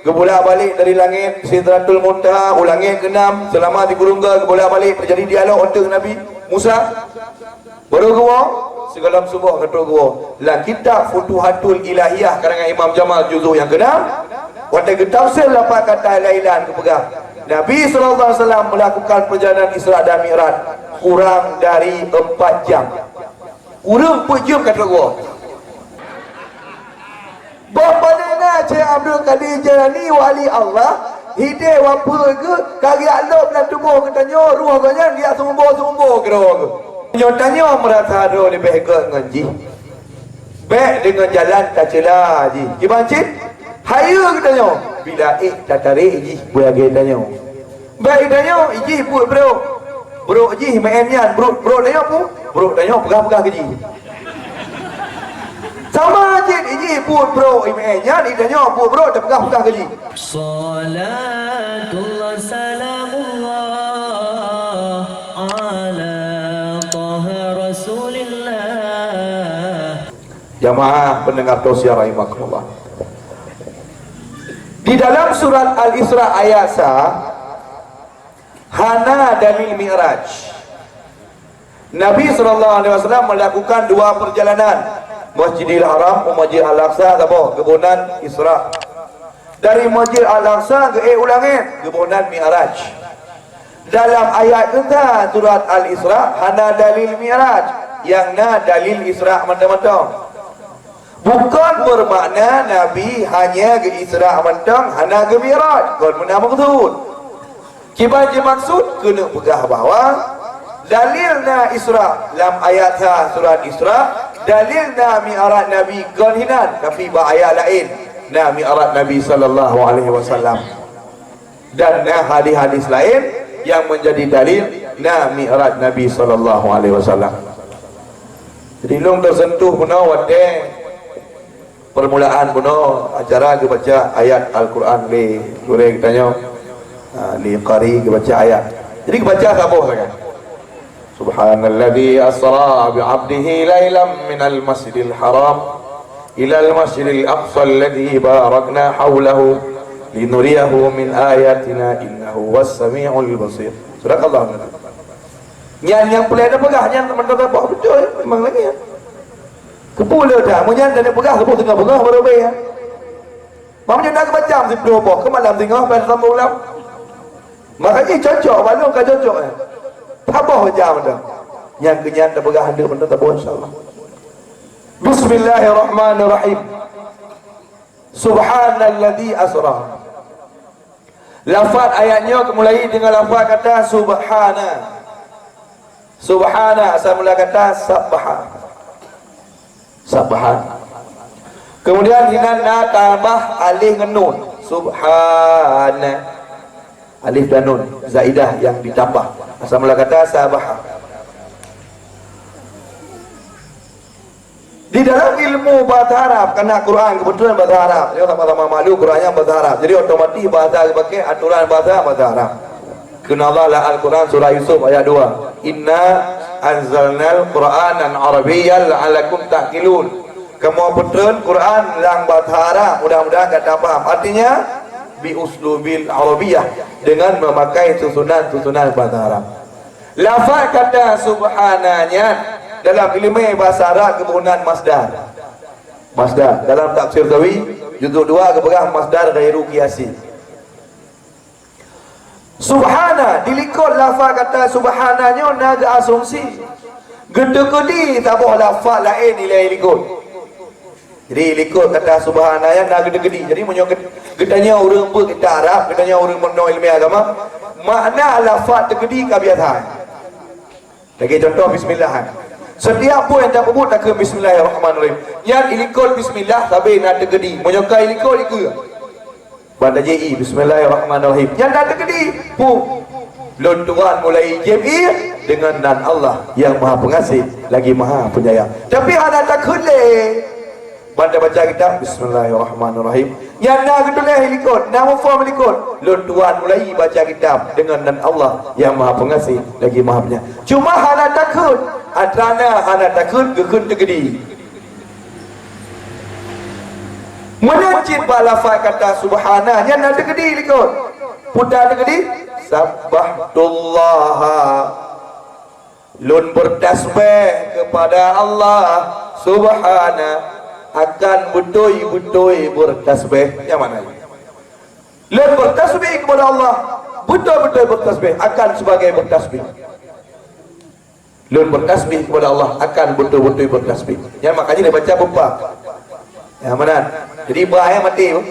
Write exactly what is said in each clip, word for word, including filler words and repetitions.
Geubolak-balik dari langét Sidratul Muntaha u langét keenam, seulama sikureueng geue geubolak-balik, teujadi dialog ateueh Nabi Musa. Barô geuwoe, sigohlom suboh ka trok geuwoe. Lam kitab Futuhatul Ilahiyah karangan Imam Jamal juzuk nyang keenam, watée geutafsir lafaz kata la ilaha illallah geupeugah, Nabi sallallahu alaihi wasallam melakukan perjalanan Isra dan Mi'raj kurang dari empat jam. Kureueng peuet jeuem ka trok geuwoe. Boh paléng na Syekh Abdul Qadir Jailani wali Allah, hidéh wapeue geuh ka geujak lom lam tuboh geutanyoe, roh geuh nyan geujak seumeubô-seumeubô keudroe geuh. Nyoe tanyoe meurasa droe leubeh gét ngon jih. Bék deungon jalan taceula jih. Kiban cit, hayeue geutanyoe, bila ék tatarek jih beu lagée tanyoe. Bék geutanyoe, ijih buet brok. Brok jih meu'en nyan, brok, brok tanyoe pu-, brok tanyoe peugah-peugah keu jih. Sama cit ijih buet brok meu'en nyan, itanyoe buet brok tapeugah-peugah keu jih. Salatullah salamullah ala Taha Rasulillah. Jamaah pendengar tausiah rahimakumullah. Di dalam surat Al-Isra ayat sa, hana dalil Mi'raj. Nabi sallallahu alaihi wasallam melakukan dua perjalanan, Masjidil Haram u Masjid Al-Aqsa saboh, geuboh nan Isra. Dari Masjid Al-Aqsa geuék u langét, geuboh nan Mi'raj. Dalam ayat keusa surat Al-Isra hana dalil Mi'raj, nyang na dalil Isra mantong-mantong. Bukon beumakna Nabi hanya geu-Isra mantong, hana geu-Mi'raj, kon meunan meukeusud. Kiban jimaksud keuneuk peugah bahwa dalil na Isra lam ayat sa surat Isra, dalil na Mi'raj Nabi kon hinan, tapi bak ayat laén na Mi'raj Nabi sallallahu alaihi wasallam. Dan na hadis-hadis laén nyang menjadi dalil na Mi'raj Nabi sallallahu alaihi wasallam. Jadi lôn teusentuh bunoe watée permulaan bunoe acara geubaca ayat Al-Quran lé gurée geutanyoe, ha, lé qari geubaca ayat. Jadi geubaca saboh sagai. Subhanalladzi asra bi 'abdihi lailam minal masjidil haram ilal masjidil aqsa alladzi barakna haulahu linuriyahu min ayatina innahu huwas samiul basir. Sadaqallahul azim. Nyan nyang peureulée tapeugah nyan mantong saboh beutôi memang lagée nyan. Keupeue le that? Meunyan tapeugah saboh teungoh beungoh barô bée nyan. Meunyoe na geubaca siplôh boh keu malam teungoh ban sambung lam. Makajih cocok, balong ka cocok nyan. Saboh baca mantong. Nyang keu nyan tapeugah handeuk mantong saboh insyaallah. Bismillahirrahmanirrahim. Subhanalladzi asra. Lafaz ayat nyoe geumulai deungon lafaz kata subhana. Subhana asai mula kata sabbaha. Sabbaha. Kemudian hinan na tambah alif ngon nun. Subhana. Alif dan nun zaidah yang ditambah. Asai mula kata sabbaha. Di dalam ilmu bahasa Arab, karena Quran kebetulan bahasa Arab, ya, sama-sama malu Quran yang bahasa Arab. Jadi otomatis bahasa dipakai, aturan bahasa, bahasa Arab. Kena Allah dalam Al-Quran surah Yusuf ayat dua, "Inna anzalnal Qur'ana Arabiyyan la'allakum ta'qilun." Kamu peutreun Quran lam bahasa Arab, mudah-mudahan gata paham. Artinya, bi uslubil Arabiyyah, dengan memakai susunan-susunan bahasa Arab. Lafaz kata subhana nyan dalam ileumé basa Arab geuboh nan masdar. Masdar. Dalam Tafsir Sawi, juzuk dua geupeugah masdar ghairu qiyasi. Subhana, di likot lafaz kata subhana nyoe na geuasumsi. Geuteukeudi saboh lafaz laén ilée likot. Jadi, likot kata subhana nyan na geuteukeudi. Jadi, meunyoe geut-, geutanyoe ureuëng beuet kitab Arab, geutanyoe ureuëng meurunoe ileumé agama, makna lafaz teukeudi ka biasa. Lagée contoh bismillah. Setiap peue nyang tapeubuet takheun bismillahirrahmanirrahim. Nyan ilikot bismillah sabe na teukeudi. Meunyoe ka ilikot, ikeue. Ban tajép ié, bismillahirrahmanirrahim. Nyan na teukeudi, pu. Lôn tuan mulai jieb ié deungon nan Allah nyang Maha Pengasih lagi Maha Penyayang. Tapi hana takheun lé. Ban tabaca kitab, bismillahirrahmanirrahim. Nyan na geutuléh ilikot, na muphom ilikot. Lôn tuan mulai baca kitab deungon nan Allah nyang Maha Pengasih lagi Maha Penyayang. Cuma hana takheun, atra na hana takheun geukheun teukeudi. Meunan cit bak lafaz kata subhana, nyan na teukeudi likot. Peue teukeudi? Sabbahtullah. Lôn bertasbih kepada Allah, subhana, akan beutôi-beutôi bertasbih. Nyang mana? Lôn bertasbih kepada Allah, beutôi-beutôi bertasbih, akan sebagai bertasbih. Lôn bertasbih kepada Allah, akan beutôi-beutôi bertasbih. Nyang makajih dibaca beupah. Nyang meunan. Jadi, ba nyang maté tu.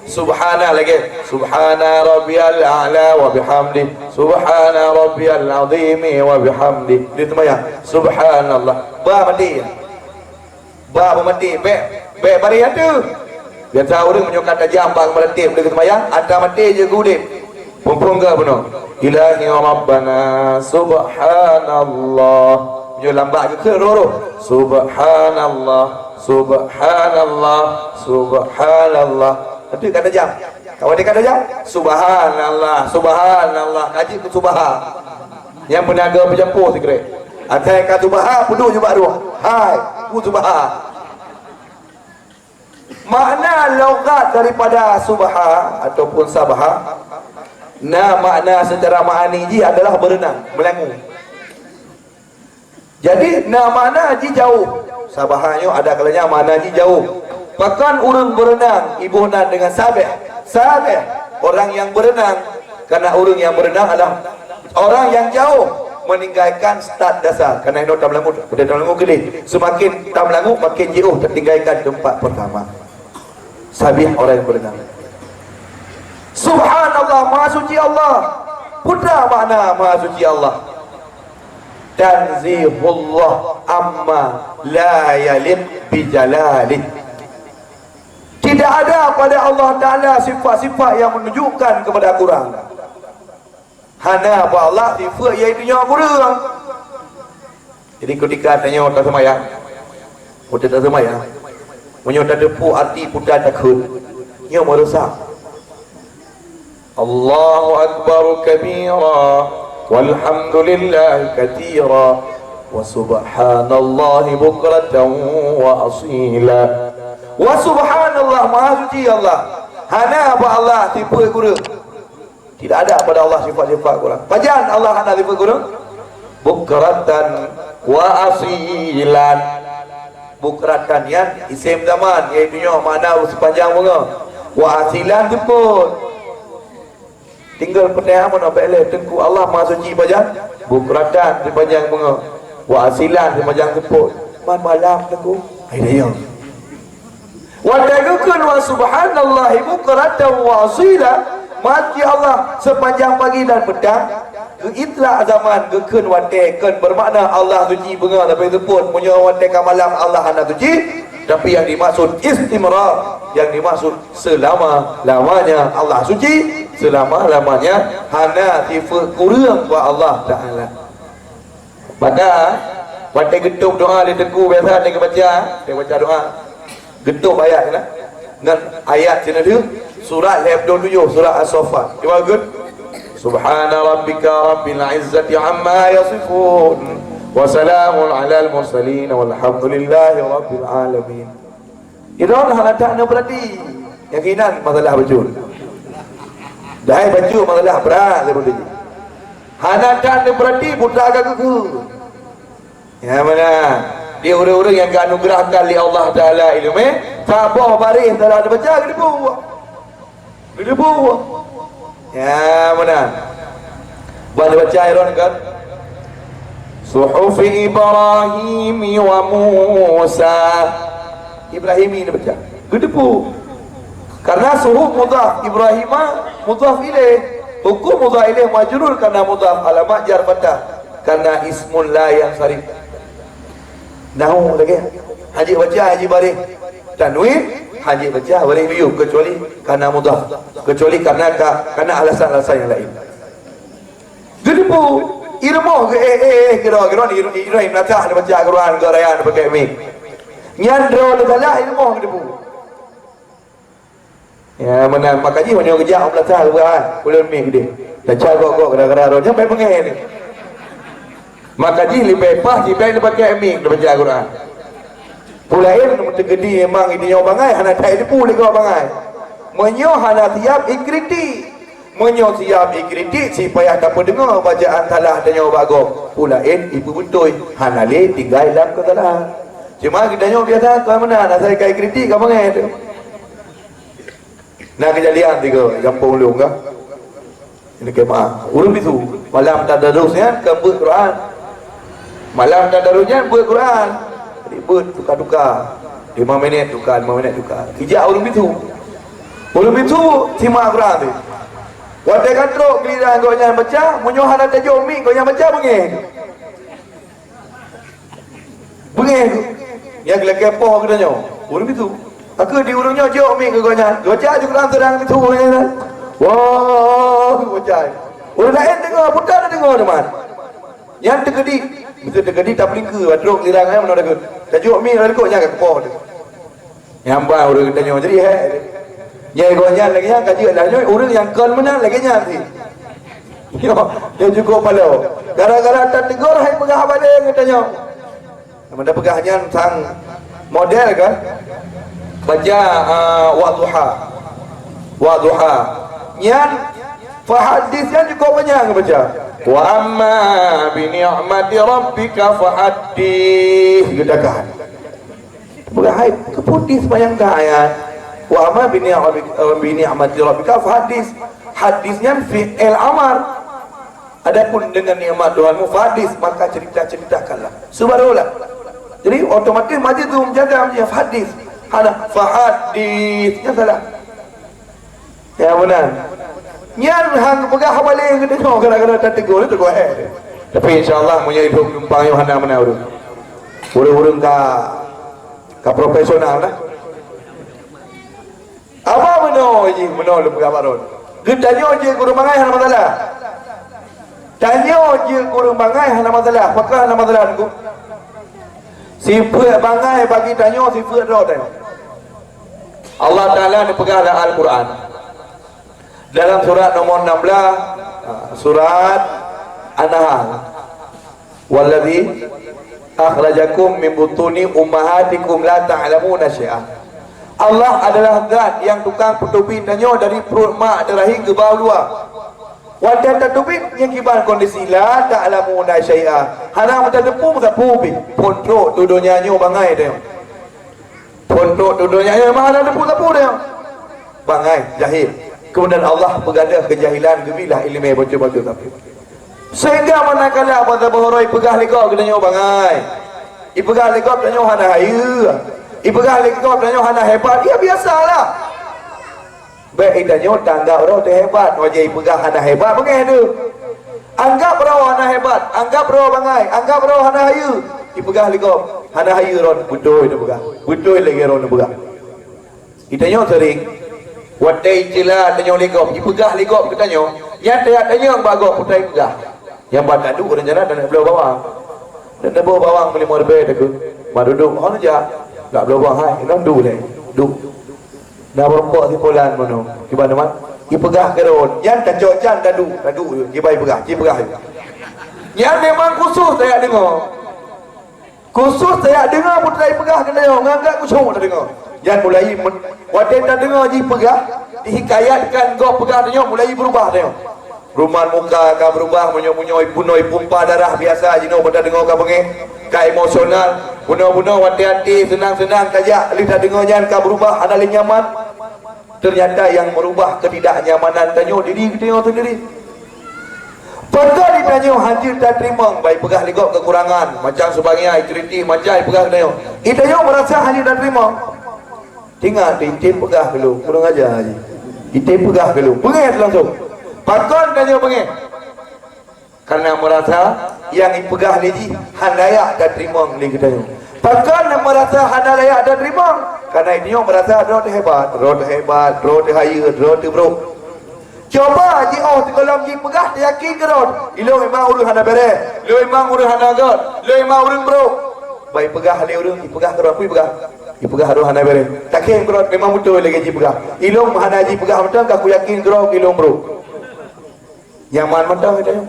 Subhana lagée, subhana rabbiyal a'la wa bihamdi, subhana rabbiyal azimi wa bihamdi. Di seumayang, subhanallah. Ba maté. Ba beumaté, bék, bék bari ateueh. Biasa ureuëng meunyoe ka tajam bak meureunteb lé seumayang, atra maté jeuet keu udeb. Phon-phon geuh bunoe. Ilahi Rabbana, subhanallah. Meunyoe lambak geukheun roh-roh. Subhanallah, subhanallah, subhanallah. Ateueh ka tajam. Kawan dia ka tajam. Subhanallah, subhanallah. Kaji keu subha. Nyang peunaga peujapoe sikrek. Asai ka subha, peuduek jubak ruh. Hai, ku subha. Makna logat daripada subha ataupun sabha, na makna secara ma'ani jih adalah berenang, melangu. Jadi, na makna jih jauh. Sabha nyoe ada kalanya makna jih jauh. Pakon ureuëng berenang, iboh nan dengan sabih. Sabih, orang yang berenang. Karena ureuëng yang berenang adalah orang yang jauh meninggalkan start dasar. Karena inoe tamlangut, udah tamlangut gede. Semakin tamlangut, makin jauh tertinggalkan tempat pertama. Sabih orang yang berenang. Subhanallah, Maha Suci Allah. Peue makna Maha Suci Allah? Tanzihullah amma la yaliq bijalalih. Tidak ada pada Allah Ta'ala sifat-sifat yang menunjukkan kepada kurang. Hana bak Allah sifat yaitu nyoe kureueng. Jadi, ketika tanyoe taseumayang, watée taseumayang, meunyoe tateupeue arti peue takheun, nyoe meurusak. Allahu akbar kabira, walhamdulillahi katsira, wa subhanallahi bukratan wa asila. Wa subhanallah, Maha Suci Allah. Hana bak Allah sifat kureueng. Tidak ada pada Allah sifat-sifat kurang. Pajan Allah hana sifat kurang? Bukratan wa asilan. Bukratan nyan isim zaman, yaitu nyoe makna sepanjang bunga. Wa asilan seupôt. Tinggal peutanyaan meunan bék lé, Teungku, Allah Maha Suci pajan? Bukratan sepanjang bunga. Wa asilan sepanjang seupôt. Man malam, Teungku? Hai dayang. Watée geukheun wa subhanallahi bukratan wa asila, Maha Suci Allah sepanjang pagi dan petang, geuitlak zaman geukheun watée, kon bermakna Allah suci beungoh sampai seupôt. Meunyoe watée ka malam Allah hana suci, tapi yang dimaksud istimrar, yang dimaksud selama-lamanya Allah suci, selama-lamanya hana sifat kureueng bak Allah Taala. Maka, watée geutôb doa lé Teungku biasa lé geubaca, lé baca doa. Geutôb ayat keunan. Ngon ayat sineulheueh, surat lhée ploh tujoh, surat As-Saffat. Cuba geut. Subhana rabbika rabbil izzati amma yasifun. Wa salamun alal mursalin walhamdulillahi rabbil alamin. Droeneuh hana that neupeurati. Nyang inan masalah bacut. Dai bacut masalah brat lé bacut. Hana that neupeurati putra ka geukheun. Ya mana? Di ureuëng-ureuëng nyang geuanugeurahkan lé Allah Taala ileumé, saboh baréh salah neubaca geudeubu. Geudeubu. Ya, meunan. Bah neubaca Iron kan? Suhufi Ibrahim wa Musa. Ibrahimi neubaca. Geudeubu. Karena suhuf mudhaf, Ibrahima mudhaf ilaih. Hukum mudhaf ilaih majrur karena mudhaf, alamat jar fathah. Karena ismun la yansarif. Nahu lagée. Hana jeuet baca, hana jeuet baréh tanwin, hana jeuet baca baréh miyueb, kecuali karena mudhaf, kecuali karena ka, karena alasan-alasan yang lain. Geudeubu, irumoh geu-, eh, eh, eh, kira-kira ni, iru-, iru-, meunasah neubaca Quran, geu raya neupakai mik. Nyan droe neusalah, irumoh geudeubu. Ya, meunan. Maka jih meunyoe geujak u meunasah Al-Quran, ulôn mieng deh. Taca gok-gok gara-gara roh nyan bai beungéh ni. Maka jih leubeh paih jih bai neupakai mieng neubaca Al-Quran. Peue laén meuteukeudi memang geutanyoe bangai hana that-it teupeu lé gob bangai. Meunyoe hana siab ikritik, meunyoe siab ikritik sipayah tapeudeungoe bacaan salah tanyoe bak gob, peue laén ipeubeutôi, hana lé tinggai lam keusalahan. Cuma geutanyoe biasa kon meunan, asai ka ikritik ka bangai teuh. Na keujadian tiga gampông ulôn ka. Ini kemah. Ureuëng bisu, malam tadarus nyan ka beuet Quran. Malam tadarus nyan beuet Quran. Jadi beuet tuka-tuka. Lima minit tuka, lima minit tuka. Ijak ureuëng bisu. Ureuëng bisu simak Quran tu. Watée ka trok giliran gobnyan baca, meunyoe hana tajok mik gobnyan baca beungéh. Beungéh tu. Nyang geulakée poh geutanyoe. Ureuëng bisu. Aku di ureuëng nyoe jok mik keu gobnyan. Gobnyan jok lam seudang bisu nyan. Wah, gobnyan. Ureuëng laén deungoe, putra deungoe teuma. Nyan teukeudi. Beutôi teukeudi tapeulikeu, trok giliran nyan meunan takot. Tajok mik lam likot nyan ka keupoh tu. Nyang ban ureuëng geutanyoe jadi hék. Nyang gobnyan lagée nyan ka jeuet lah nyoe ureuëng nyang kon meunan lagée nyan sih. Nyoe, nyoe cukôp palo. Gara-gara tateugor hai peugah haba lé geutanyoe. Nama dah peugah nyan sang model kan? Baca uh, Wadduha. Wadduha. Nyan fahadis nyan cukôp banyak baca. Wa amma bi ni'mati rabbika fahaddits. Geudakan. Peugah hai, keuputi seumayang dah ayat. Wa amma bi ni'mati, bi ni'mati rabbika fahaddits. Hadis nyan fi'il amar. Adapun dengan nikmat Tuhanmu, fahaddits, maka cerita-ceritakanlah. Subhanallah. Jadi otomatis majid tu menjaga dia fahaddits. Hana fahaddits. Yang salah. Ya benar. Nyan hang peugah haba lé geutanyoe gara-gara tategur tegur eh. Tapi insya-Allah meunyoe hidup numpang nyoe hana meunan ureuëng. Ureuëng-ureuëng ka ka profesional lah. Apa meunoe jih meunoe lôn peugah baron. Geutanyoe jeuet keu ureuëng bangai hana masalah. Tanyoe jeuet keu ureuëng bangai hana masalah. Pakon hana masalah teungku? Sifeuet bangai bagi tanyoe sifeuet droe tanyoe. Allah Ta'ala neupeugah lam Al-Quran. Dalam surat nomor enam belas, ha, surat An-Nahl. Wallazi akhrajakum min butuni ummahatikum la ta'lamuna syai'a. Allah adalah zat yang tukang peuteubiet tanyoe dari pruet mak teuhah geuba u luwa. Watée tateubiet nyang kiban kondisi la ta'lamuna syai'a. Hana meutateupeue sapeue pih. Phon trok tu donya nyoe bangai tanyoe. Phon trok tu donya nyoe memang hana teupeue sapeue dia. Bangai, jahil. Kemudian Allah peugadoh keujahilan geubilah iéleumé bacut-bacut sapeue. Sehingga manakala basa bahoroi peugah lé gob geutanyoe bangai. Ipeugah lé gob tanyoe hana hayeue. Ipeugah lé gob tanyoe hana hebat, ya biasalah. Bék itanyoe tanggap droe teuhebat, wajéb ipeugah hana hebat beungéh tu. Anggap droe hana hebat, anggap droe bangai, anggap droe hana hayeue. Ipeugah lé gob, hana hayeue droe beutôi neupeugah. Beutôi lagée droe neupeugah. Itanyoe sering watée iceula tanyoe lé gob, ipeugah lé gob keu tanyoe, nyan teuyak tanyong bak gob peue ipeugah. Nyang ban taduek rencana dan bloe bawang. Dan bloe bawang meulima ribée takheun. Ban dudoe, oh neujak. Bak bloe bawang hai, inong du lé. Du. Na meurumpok sipulan meunoe. Kiban teuma? Ipeugah keudroe. Nyan tacok can tadu, tadu kiban ipeugah, ci peugah. Nyan memang khusus teuyak deungoe. Khusus teuyak deungoe peue ipeugah keu tanyoe, ngon gak khusyuk tadeungoe. Nyan mulai men-, watée tadeungoe jipeugah, dihikayatkan gob peugah tanyoe mulai beurubah tanyoe. Ruman muka ka beurubah, meunyoe-meunyoe ipunoe ipumpa darah biasa jinoe bak tadeungoe ka beungéh, ka emosional. Bunoe-bunoe watée até seunang-seunang tajak lheueh tadeungoe nyan ka beurubah hana lé nyaman. Ternyata nyang meurubah keutidaknyamanan tanyoe diri geutanyoe seundiri. Pakon geutanyoe hanjeuet tateurimong, bah ipeugah lé gob keukurangan, macam seubagian ikritik, macam ipeugah geutanyoe. Geutanyoe meurasa hanjeuet tateurimong. Ingat, item peugah keu lôn, kurang aja jih. Item peugah keu lôn. Beungéh langsung. Pakon tanyoe beungéh? Karena meurasa nyang ipeugah lé jih hana layak tateurimong lé geutanyoe. Pakon meurasa hana layak tateurimong? Karena geutanyoe meurasa droe teuhebat, droe teuhebat, droe teuhayeue, droe teubrok. Cuba jiôh sigohlom jipeugah teuyakin keudroe, ilôn memang ureuëng hana beureh, lôn memang ureuëng hana göt, lôn memang ureuëng brok. Bah ipeugah lé ureuëng, ipeugah keudroe, peue ipeugah? Ipeugah droe hana beureh. Takhém keudroe memang beutôi lagée jipeugah. Ilôn hana jipeugah mantong ka kuyakin keudroe ilôn brok. Nyaman mantong geutanyoe.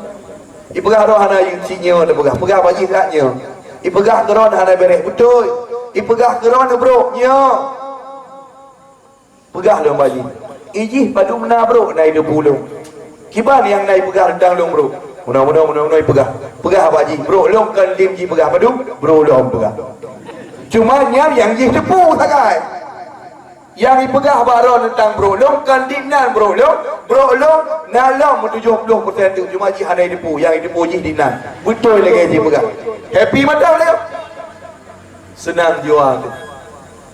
Ipeugah droe hana hayeue, cit nyoe teupeugah. Peugah bak jih that nyoe. Ipeugah keudroe hana beureh, beutôi. Ipeugah keu droeneuh brok, nyoe. Peugah lom bak jih. Ijih padum na brok na iteupeue lôn. Kiban nyang na ipeugah teuntang lôn brok. Meunoe, meunoe, meunoe, meunoe ipeugah. Peugah bak jih, brok lôn kon lom jipeugah padum, brok lôn peugah. Cuma nyan nyang jih teupeue sagai. Nyang ipeugah bak droe teuntang brok lôn kon dinan brok lôn, brok lôn na lom meutujoh ploh persen teuk, cuma jih hana iteupeue, nyang iteupeue jih dinan. Beutôi lagée jipeugah. Happy mantong lé. Seunang jiwa teuh.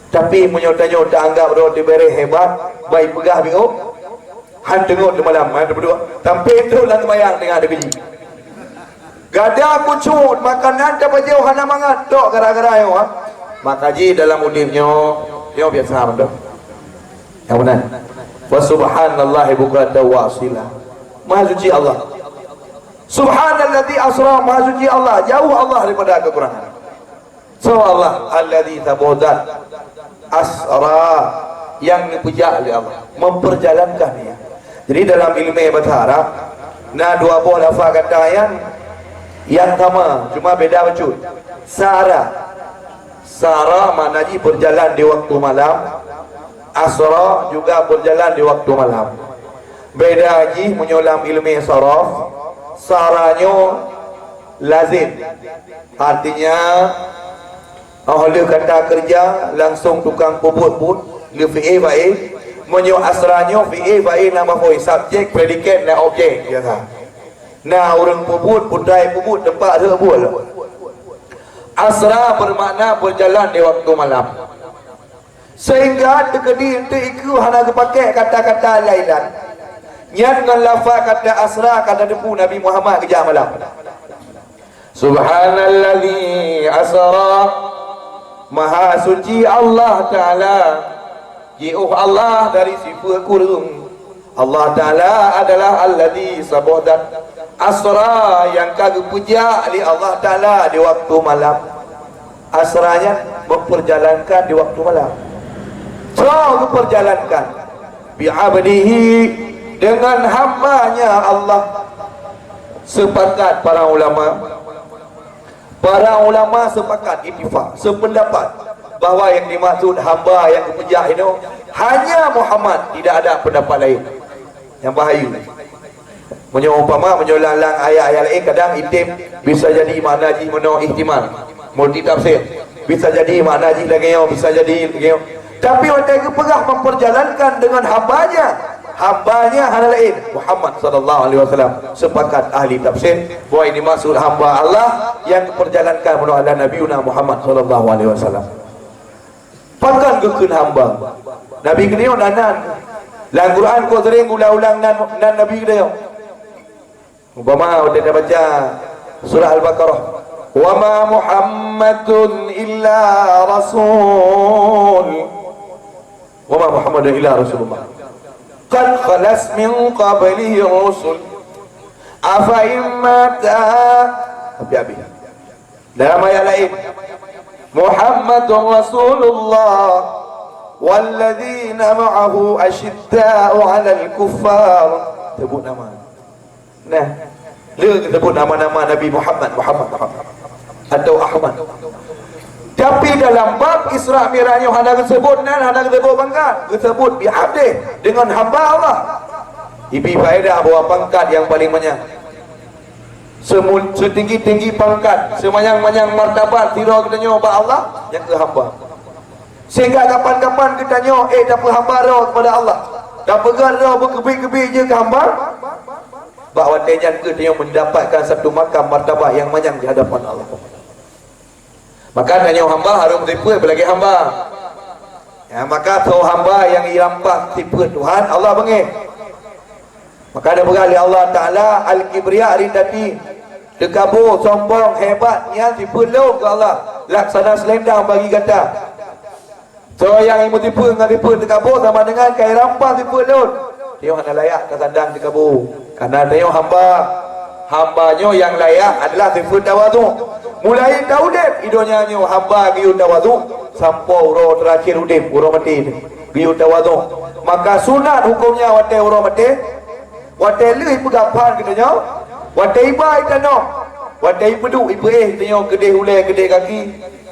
Tapi meunyoe tanyoe taanggab droe teuh beureh hebat, bah ipeugah biôh, han teungoh teumalam, han teupeudua. Sampoe trok lam seumayang teungoh teukeujih. Gata kucut, makanan tapajoh hana mangat, tok gara-gara nyoe, ha? Maka jih dalam udeb nyoe, nyoe biasa mantong. Nyang meunan. Wa subhanallahi bukratan wa asila. Maha suci Allah. Subhanalladzi asra, maha suci Allah, jauh Allah daripada kekurangan. Soe Allah? Alladzi, saboh zat, asra, nyang neupeujak lé Allah, memperjalankan ia. Jadi dalam ileumé basa Arab na dua boh lafaz kata nyang, nyang sama, cuma beda bacut. Sara. Sara makna jih berjalan di waktu malam. Asra juga berjalan di waktu malam. Beda jih meunyoe lam ileumé saraf, sara nyoe lazim. Artinya, óh lheueh kata keureuja langsong tukang peubuet buet, lheueh fi'il fa'il. Meunyoe asra nyoe fi'il fa'il na maf'ul, subjek, predikat, na objek biasa. Na ureuëng peubuet, putai peubuet, teumpat rhot buet. Asra bermakna berjalan di waktu malam. Sehingga teukeudi eunteuk ikeue hana geupakék kata-kata lailan. Nyan ngon lafaz kata asra ka tateupeue Nabi Muhammad geujak malam. Subhanalladzi asra, maha suci Allah Ta'ala, jiôh Allah dari sifeuet kureueng. Allah Ta'ala adalah alladzi, saboh zat, asra, nyang ka geupeujak lé Allah Ta'ala di waktu malam. Asra nyan memperjalankan di waktu malam. Soe geuperjalankan? Bi'abdihi, dengan hambanya Allah. Sepakat para ulama. Para ulama sepakat, ittifak, sependapat bahwa yang dimaksud hamba yang geupeujak inoe hanya Muhammad, tidak ada pendapat lain. Nyang bahaya. Meunyoe umpama, meunyoe lam, lam ayat-ayat laén kadang item bisa jadi makna jih meunoe ihtimal, multi tafsir. Bisa jadi makna jih lagée nyoe, bisa jadi lagée nyoe. Tapi watée geupeugah memperjalankan dengan hambanya, hambanya hana laén Muhammad sallallahu alaihi wasallam. Sepakat ahli tafsir bahwa ini maksud hamba Allah yang diperjalankan melalui Nabiuna Muhammad sallallahu alaihi wasallam. Pakon geukheun hamba? Nabi geutanyoe na nan. Lam Quran kok sering ulang-ulang nan, nan Nabi geutanyoe. Umpama watée tabaca surah Al-Baqarah, "Wa ma Muhammadun illa rasul." "Wa ma Muhammadun illa Rasulullah. Qad khalas min qablihi rusul. Afa in mata." Habis-habis. Dalam ayat lain, "Muhammadur Rasulullah walladzina ma'ahu asyidda'u 'alal kuffar." Sebut nama. Nah, le sebut nama-nama Nabi Muhammad, Muhammad, Muhammad. Atau Ahmad. Tapi dalam bab Isra Mi'raj nyoe hana geusebut nan, hana geusebut pangkat. Geusebut bi'abdih, dengan hamba Allah. Ibi faedah bahwa pangkat yang paling banyak. Semu-, setinggi-tinggi pangkat, semanyang-manyang martabat sidroe geutanyoe bak Allah, nyang keu hamba. Sehingga kapan-kapan geutanyoe, eh, tapeuhamba droe kepada Allah. Tapeugét droe beukeubiet-keubiet jeuet keu hamba. Bak watée nyan kheueh tanyoe mendapatkan satu makam martabat yang manyang di hadapan Allah. Maka tanyoe hamba harôh meusifeuet beulagée hamba. Ya, maka soe hamba nyang irampas sifeuet Tuhan, Allah beungéh. Maka geupeugah lé Allah Ta'ala, "Al-kibriya ridati." Teukabô, sombong, hebat, nyan sifeuet lôn keu Allah. Laksana seulendang bagi gata. Soe nyang meusifeuet ngon sifeuet teukabô sama dengan ka irampas sifeuet lôn. Tanyoe hana layak tasandang teukabô. Karena tanyoe hamba. Hamba nyoe nyang layak adalah sifeuet tawadhu. Mulai taudeb i donya nyoe hamba geuyue tawadhu, sampoe uroe teurakhir udeb, uroe maté teuh geuyue tawadhu. Maka sunat huköm nyan watée uroe maté, watée lheueh ipeugah phan geutanyoe, watée iba itanom, watée ipeuduek ipeuéh geutanyoe keudeh ulée keudeh gaki,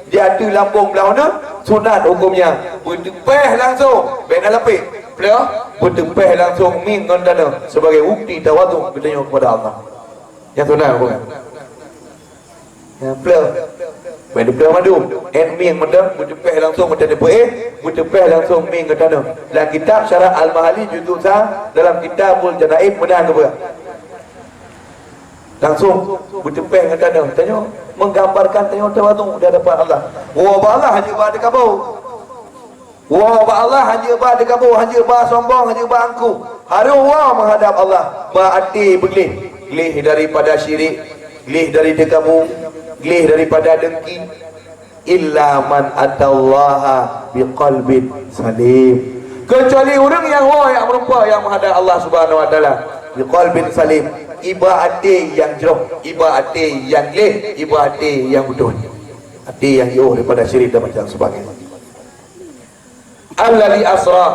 Di ateueh lambông blah uneuen, sunat huköm nyan. Beuteupéh langsông, bèk na lapéh. Pleuh, beuteupéh langsông mieng ngon tanoh sebagai bukti tawadhu geutanyoe kepada Allah. Nyan sunat huköm nyan. Nyan pleuh. Bèk dipleuh mandum. Ét mieng mantong, beuteupéh langsông mantong dipeuéh, beuteupéh langsông mieng ngon tanoh. Lam kitab Syarah Al-Mahalli juzuk sa, dalam Kitabul Janaiz meunan geupeugah. Langsông beuteupéh ngon tanoh. Tanyoe menggambarkan tanyoe tawadhu di hadapan Allah. Woe bak Allah hanjeuet ba teukaboe. Woe bak Allah hanjeuet ba teukaboe, hanjeuet ba sombong, hanjeuet ba angkuh. Harôh woe meuhadab Allah ba até beugléh. Gléh daripada syirik, gléh dari teukaboe, gléh daripada dengki. Illa man atallaha biqalbin salim. Keucuali ureuëng nyang woe nyang meureumpok nyang meuhadab Allah Subhanahu wa Taala biqalbin salim, iba até nyang jroh, iba até nyang gleh, iba até nyang beutôi. Até nyang jiôh daripada syirik dan macam sebagainya. Alladzi asra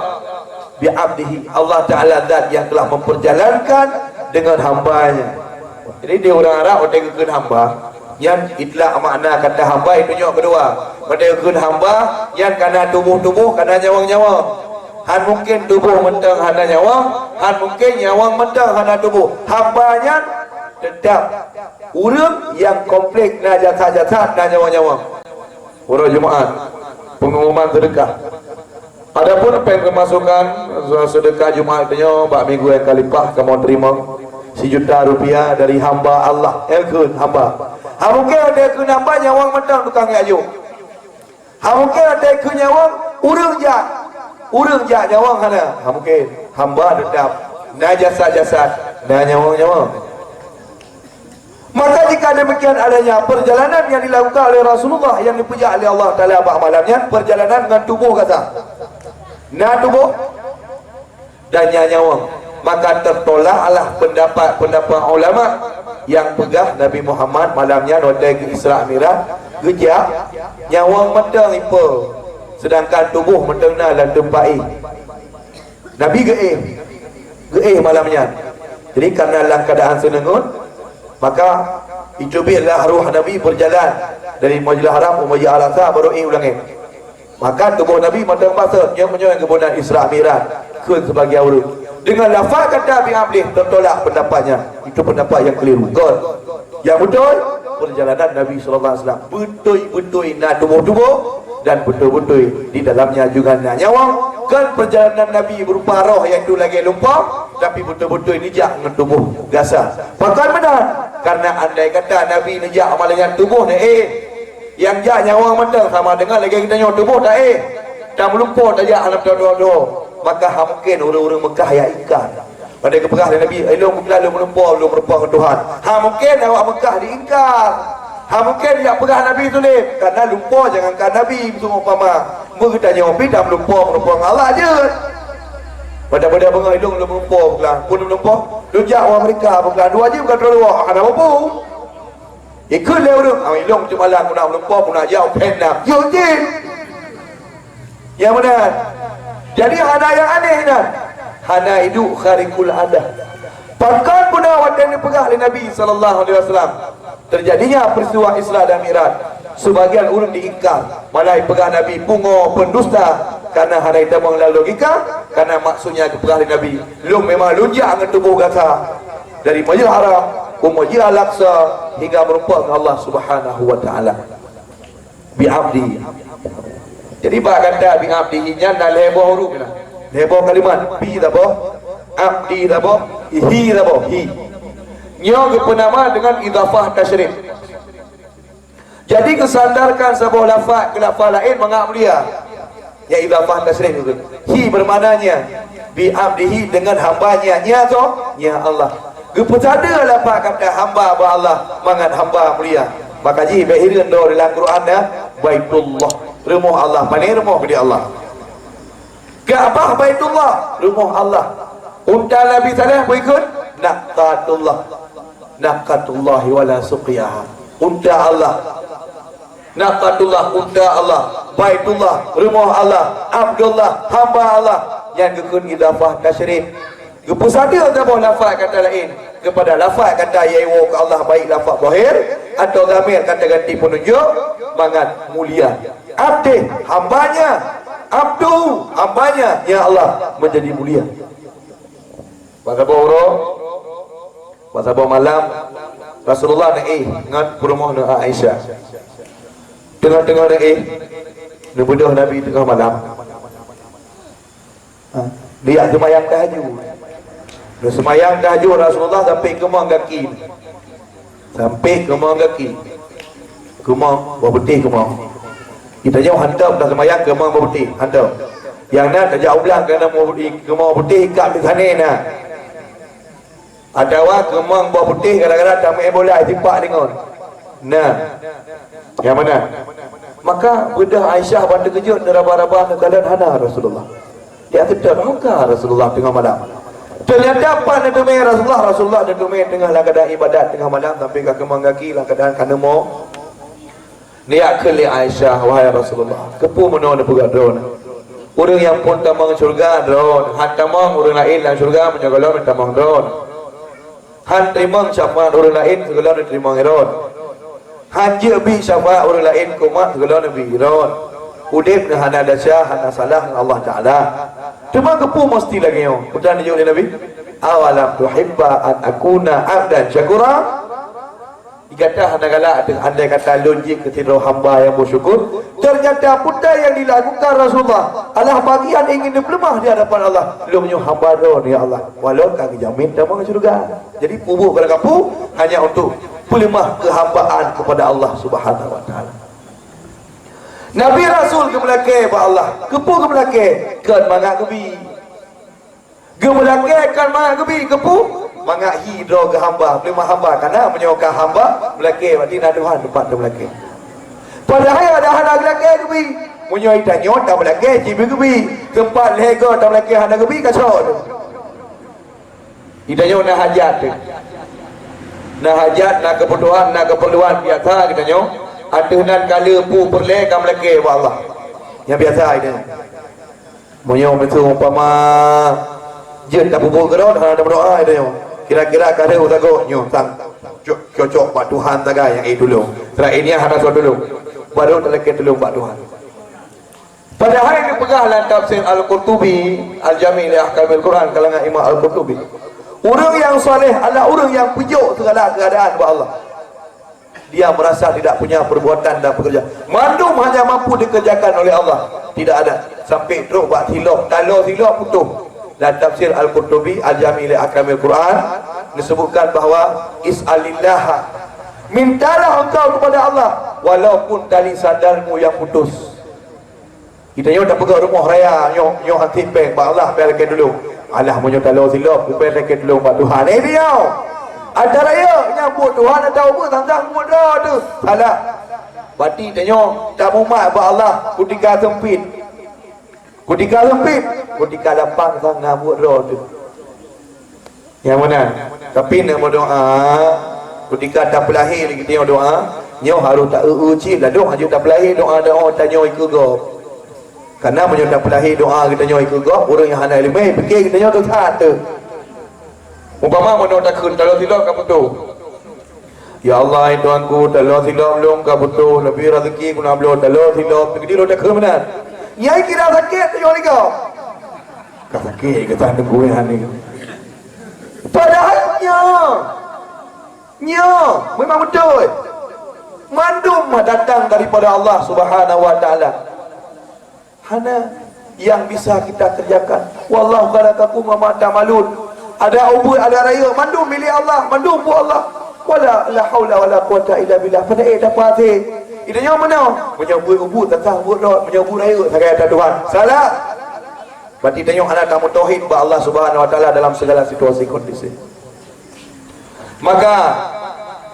bi abdihi, Allah Taala zat yang telah memperjalankan dengan hamba-Nya. Jadi di ureuëng Arab watée geukheun hamba, nyan itlak makna kata hamba itu nyok keudua. Watée geukheun hamba, nyan kana tuboh-tuboh, kana nyawöng-nyawöng. Han mungken tuboh mantong hana nyawöng, han mungken nyawöng mantong hana tuboh. Hamba nyan teutap ureuëng nyang komplek na jasad-jasad, na nyawöng-nyawöng. Uroe Jumaat, pengumuman sedekah. Adapun péng pemasukan sedekah Jumaat tanyoe bak minggu nyang ka leupah kamoe teurimong sijuta rupiah dari hamba Allah. Nyang kheun hamba. Ha mungken watée kheun hamba nyawöng mantong tukang jak jok. Ha mungken watée kheun nyawöng ureuëng jak. Ureuëng jak nyawöng hana. Ha mungken hamba teutap na jasad-jasad, na nyawöng-nyawöng. Maka jika demikian adanya perjalanan yang dilakukan oleh Rasulullah yang dipeujak oleh Allah Taala bak malam nyan, perjalanan ngon tuboh gata. Na tuboh dan nya nyawöng, maka tertolaklah pendapat-pendapat ulama yang peugah Nabi Muhammad malam nyan watée geu Isra Mi'raj, geujak nyawöng mantong ipo, sedangkan tuboh mantong na lam teumpat éh. Nabi geuéh, geuéh malam nyan. Jadi karena lam keadaan seuneungeut, maka iteubiet lah roh Nabi berjalan dari Masjidil Haram u Masjidil Aqsa baru éh u langét. Maka tuboh Nabi mantong basot, nyoe meunyoe nyang geuboh nan Isra Mi'raj, kheun sebagian ureuëng. Dengan lafaz kata bi abdih tertolak pendapatnya. Itu pendapat yang keliru. Kon. Yang beutôi, perjalanan Nabi sallallahu alaihi wasallam beutôi-beutôi na tuboh-tuboh dan beutôi-beutôi di dalamnya juga na nyawöng. Kon perjalanan Nabi berupa roh, iaitu lagée lumpoe, tapi beutôi-beutôi neujak ngon tuboh gasa. Pakon meunan? Karena andai kata Nabi neujak malam nyan tuboh na éh, nyang jak nyawöng mantong sama dengan lagée geutanyoe tuboh ta éh, tameulumpoe tajak hana meudoa-doa, maka ha mungken ureuëng-ureuëng Meukah jak ingkar. Watée geupeugah lé Nabi, "Ilôn beukeulah lôn meulumpoe, lôn meulumpoe ngon Tuhan." Ha mungken awak Meukah diingkar. Ha mungken jak peugah Nabi sulet, karena lumpoe jangankan Nabi, seumpama meugeutanyoe pih tameulumpoe, meulumpoe ngon Allah jeuet. Pada-pada beungoh ilôn lôn meulumpoe beukeulah, peue lôn meulumpoe? Lôn jak u Amerika beukeulah, dua jeuem ka troh dua, hana mampu. Ikheun lé ureuëng, "Ah, ilôn cuma lam guna meulumpoe, guna jak u Vietnam." Yuk jih. Ya beuna. Jadi hana nyang aneh nyan. Hana iduek kharikul adah. Pakon beuna watée neupeugah lé Nabi sallallahu alaihi wasallam terjadinya peristiwa Isra dan Mi'raj, sebagian ureuëng diingkar, malah ipeugah Nabi pungo pendusta karena hana itamong lam logika, karena maksudnya geupeugah lé Nabi, "Lôn memang lôn jak ngon tuboh gasa dari Masjidil Haram u Masjidil Aqsa hingga meureumpok ngon Allah Subhanahu wa Taala." Bi abdi. Jadi bak kata bi abdi nyan na lhée boh huruf na. Lhée boh kalimat. Bi saboh, abdi saboh, hi saboh, hi. Nyoe geupeunama dengan idhafah tasyrif. Jadi geusandarkan saboh lafaz keu lafaz laén mangat mulia. Ya idhafah tasyrif itu. Hi bermaknanya bi abdihi, dengan hamba-Nya. Nya soe? Nya Allah. Geupeusadeue lafaz kata hamba bak Allah mangat hamba mulia. Maka jih bèk hireuen droe dalam Quran na Baitullah, rumoh Allah. Pané rumoh di Allah? Ka'bah Baitullah, rumoh Allah. Unta Nabi Saleh beuikot naqatullah. Naqatullahi wala suqyaha. Unta Allah. Naqatullah, unta Allah. Baitullah, rumoh Allah. Abdullah, hamba Allah. Nyang geukheun idhafah tasyrif. Geupeusadeue saboh lafaz kata laén keupada lafaz kata nyang iwoe keu Allah, baik lafaz zahir Atau dhamir kata ganti penunjuk, mangat mulia. Abdi, hambanya, abdu, hambanya, ya Allah, menjadi mulia. Bak saboh uroe, bak saboh malam, Rasulullah neuéh ngon peurumoh neuh Aisyah. Teungoh-teungoh neuéh, neubeudôh Nabi teungoh malam. Ha, dia seumayang tahajud. Dia seumayang tahajud Rasulullah sampai keumong gaki. Sampai keumong gaki. Keumong, boh putéh keumong. Kita nyoe hantom dah seumayang keumong boh putéh, hantom. Yang na tajak ublang keunan keumong boh putéh, ikab di sana na. Atawa keumong boh putéh gara-gara tameu'en bola sipak deungon. Nah. Nyang mana? Maka beudôh Aisyah ban teukeujot, neuraba-raba neukalon hana Rasulullah. Dia keudroe, "Hongka Rasulullah teungoh malam." Ternyata pat neuteumé Rasulullah, Rasulullah neuteumé teungoh lam keuadaan ibadat teungoh malam sampai ka keumong gaki lam keuadaan ka neumo. Neujak kheun lé Aisyah, "Wahai Rasulullah, keupeue meunoe neupeugah droeneuh? Ureuëng nyang phon tamong syeuruga droeneuh, han tamong ureuëng laén lam syeuruga meunyoe gohlom tamong droeneuh. Han teurimong syafaat ureuëng laén sigohlom neuteurimong droeneuh. Han jeuet bi syafaat ureuëng laén keu umat sigohlom neubi droeneuh. Udeb neuh hana desya, hana salah ngon Allah Taala. Teuma keupeue meusti lagée nyoe?" Peue nyang geujaweueb lé Nabi, "Awalam tuhibba an akuna abdan syakura?" Di gata hana galak teuh andai kata lôn jeuet keu sidroe hamba nyang meusyukur. Ternyata peue nyang dilakukan Rasulullah adalah bagian ingin neupeuleumah di hadapan Allah. Lôn nyoe hamba droeneuh, ya Allah, walau ka geujamin tamong syeuruga. Jadi, peubuet barang kapeue hanya untuk peuleumah keuhambaan kepada Allah Subhanahu wa Taala. Nabi Rasul geumeulakée bak Allah. Keupeue geumeulakée? Kon mangat geubi. Geumeulakée kon mangat geubi, keupeue? Mangat hi droe geuhamba, peuleumah hamba. Karena meunyoe ka hamba, meulakée, berarti na Tuhan teumpat teumeulakée. Padahai ada hana geulakée geubi. Meunyoe tanyoe tameulakée cit beu geubi, teumpat lhée goe tameulakée hana geubi, ka soe teuh? Geutanyoe na hajat teuh. Na hajat, na keubutuhan, na keupeurluan biasa geutanyoe. Ateueh nan ka le peue peureulée ka meulakée bak Allah. Nyang biasa geutanyoe. Meunyoe miseue umpama jeuet tapeubuet keudroe hana tameudoá geutanyoe. Kira-kira ka lheueh sagoe nyoe sang co-, cocok bak Tuhan sagai nyang éh tulông. Seurain nyan hana soe tulông. Barô talakée tulông bak Tuhan. Padahai neupeugah lam tafsir Al-Qurtubi, Al-Jami' li Ahkamil Quran, kalangan Imam Al-Qurtubi. Ureuëng nyang saleh adalah ureuëng nyang peujok segala keuadaan bak Allah. Dia merasa tidak punya perbuatan dan pekerjaan. Mandum hanya mampu dikerjakan oleh Allah. Tidak ada. Sampai trok bak silop, taloe silop putôh. Dalam tafsir Al-Qurtubi, Al-Jami' li Ahkamil Quran, disebutkan bahwa, "Is'alillah." Mintalah engkau kepada Allah, walaupun tali sandalmu yang putus. Geutanyoe tapeugah rumoh raya nyoe, nyoe hase péng bak Allah, péng lakée tulông. Alah, meunyoe taloe silop, kupéng lakée tulông bak Tuhan. Eh, dia! Antara nyoe nyang buet Tuhan atawa buet sang-sang buet droe teuh. Salah. Berarti tanyoe tamumat bak Allah kutika seumpit. Kutika seumpit, kutika lapang sang-sang buet droe teuh. Nyang meunan. Tapi na meudoá, kutika tapeulahé lé geutanyoe doá, nyoe harôh ta-eu-eu cit ladôm hana jeuet tapeulahé doá-doá tanyoe ikeue gob. Kareuna meunyoe tapeulahé doá geutanyoe ikeue gob, ureuëng nyang hana iéleumé pike geutanyoe teusat teuh. Umpama meunoe takheun taloe silop ka putôh. "Ya Allah, hai Tuhanku, taloe silop lôn ka putôh, leubeh raseuki guna bloe taloe silop," teuk di lôn takheun meunan. Nyang kira sakét tujoh lé gob. Ka sakét gata teungku nyan ni. Padahai nyoe, nyoe memang beutôi. Mandum datang daripada Allah Subhanahu wa Taala. Hana yang bisa kita kerjakan. Wallahu khalaqakum wa ma ta'malun. Ada ubit, ada rayeuk, mandum milék Allah, mandum buet Allah. Wala la haula wala quwata illa billah. Pada eh dapat hati. Itu nyoe meunoe. Meunyoe buet ubit, teuka buet rot. Meunyoe buet rayeuk, sagai ata Tuhan. Salah. Berarti tanyoe hana tamutauhid bak Allah Subhanahu wa Taala dalam segala situasi kondisi. Maka,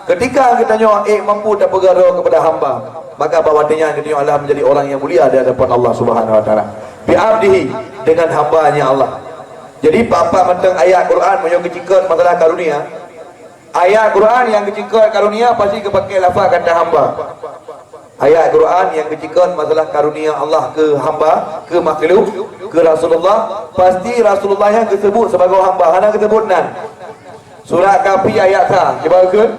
ketika geutanyoe ék mampu tapeugah droe kepada hamba, maka bak watée nyan geutanyoe alah menjadi orang yang mulia di hadapan Allah Subhanahu wa Taala. Bi abdihi, dengan hambanya Allah. Jadi, pat-pat mantong ayat Quran meunyoe geucikon masalah karunia, ayat Quran nyang geucikon karunia pasti geupakai lafaz kata hamba. Ayat Quran nyang geucikon masalah karunia Allah keu hamba, keu makhluk, keu Rasulullah, pasti Rasulullah nyan geuseubut sibagoe hamba, hana geuseubut nan. Surat Kahfi ayat sa, cuba kheun.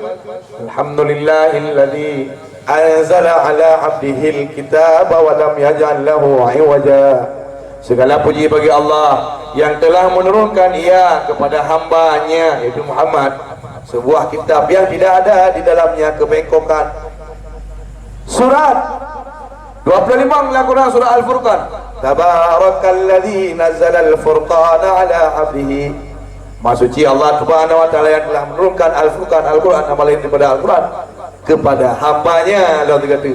Alhamdulillahilladzi anzala ala abdihil kitaba wa lam yaj'al lahu iwaja. Segala puji bagi Allah yang telah menurunkan Ia kepada hamba-Nya, yaitu Muhammad, sebuah kitab yang tidak ada di dalamnya kebengkokan. Surat dua puluh lima dalam Quran, surah Al-Furqan. Tabarakalladzi nazzalal furqana ala abdihi. Maha Suci Allah Subhanahu wa Taala yang telah menurunkan Al-Furqan, Al-Quran, nama lain daripada Al-Quran, kepada hamba-Nya, lôn kata.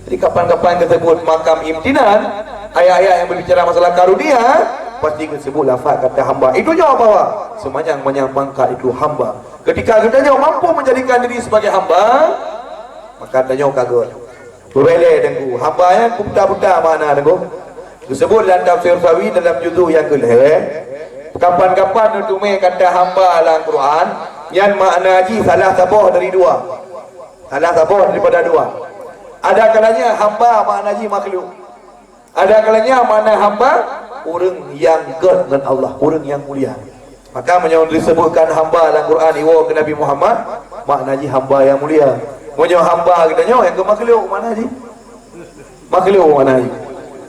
Jadi, kapan-kapan teusebut makam imtinan, ayat-ayat yang berbicara masalah karunia, pasti teusebut lafaz kata hamba. Itu nyoe bahwa semanyang-manyang pangkat itu hamba. Ketika geutanyoe mampu menjadikan diri sebagai hamba, maka tanyoe ka gét. Beubelée Teungku, hamba nyan buta-buta makna Teungku. Teusebut lam Tafsir Sawi dalam juzuk nyang keulhée, kapan-kapan neuteumé kata hamba lam Quran, nyan makna jih salah saboh dari dua. Salah saboh daripada dua. Ada kalanya hamba makna jih makhluk. Ada kalanya makna hamba ureuëng nyang gét ngon Allah, ureuëng nyang mulia. Maka meunyoe disebutkan hamba lam Quran iwoe keu Nabi Muhammad, makna jih hamba nyang mulia. Meunyoe hamba geutanyoe nyang keu makhluk, makna jih makhluk makna jih.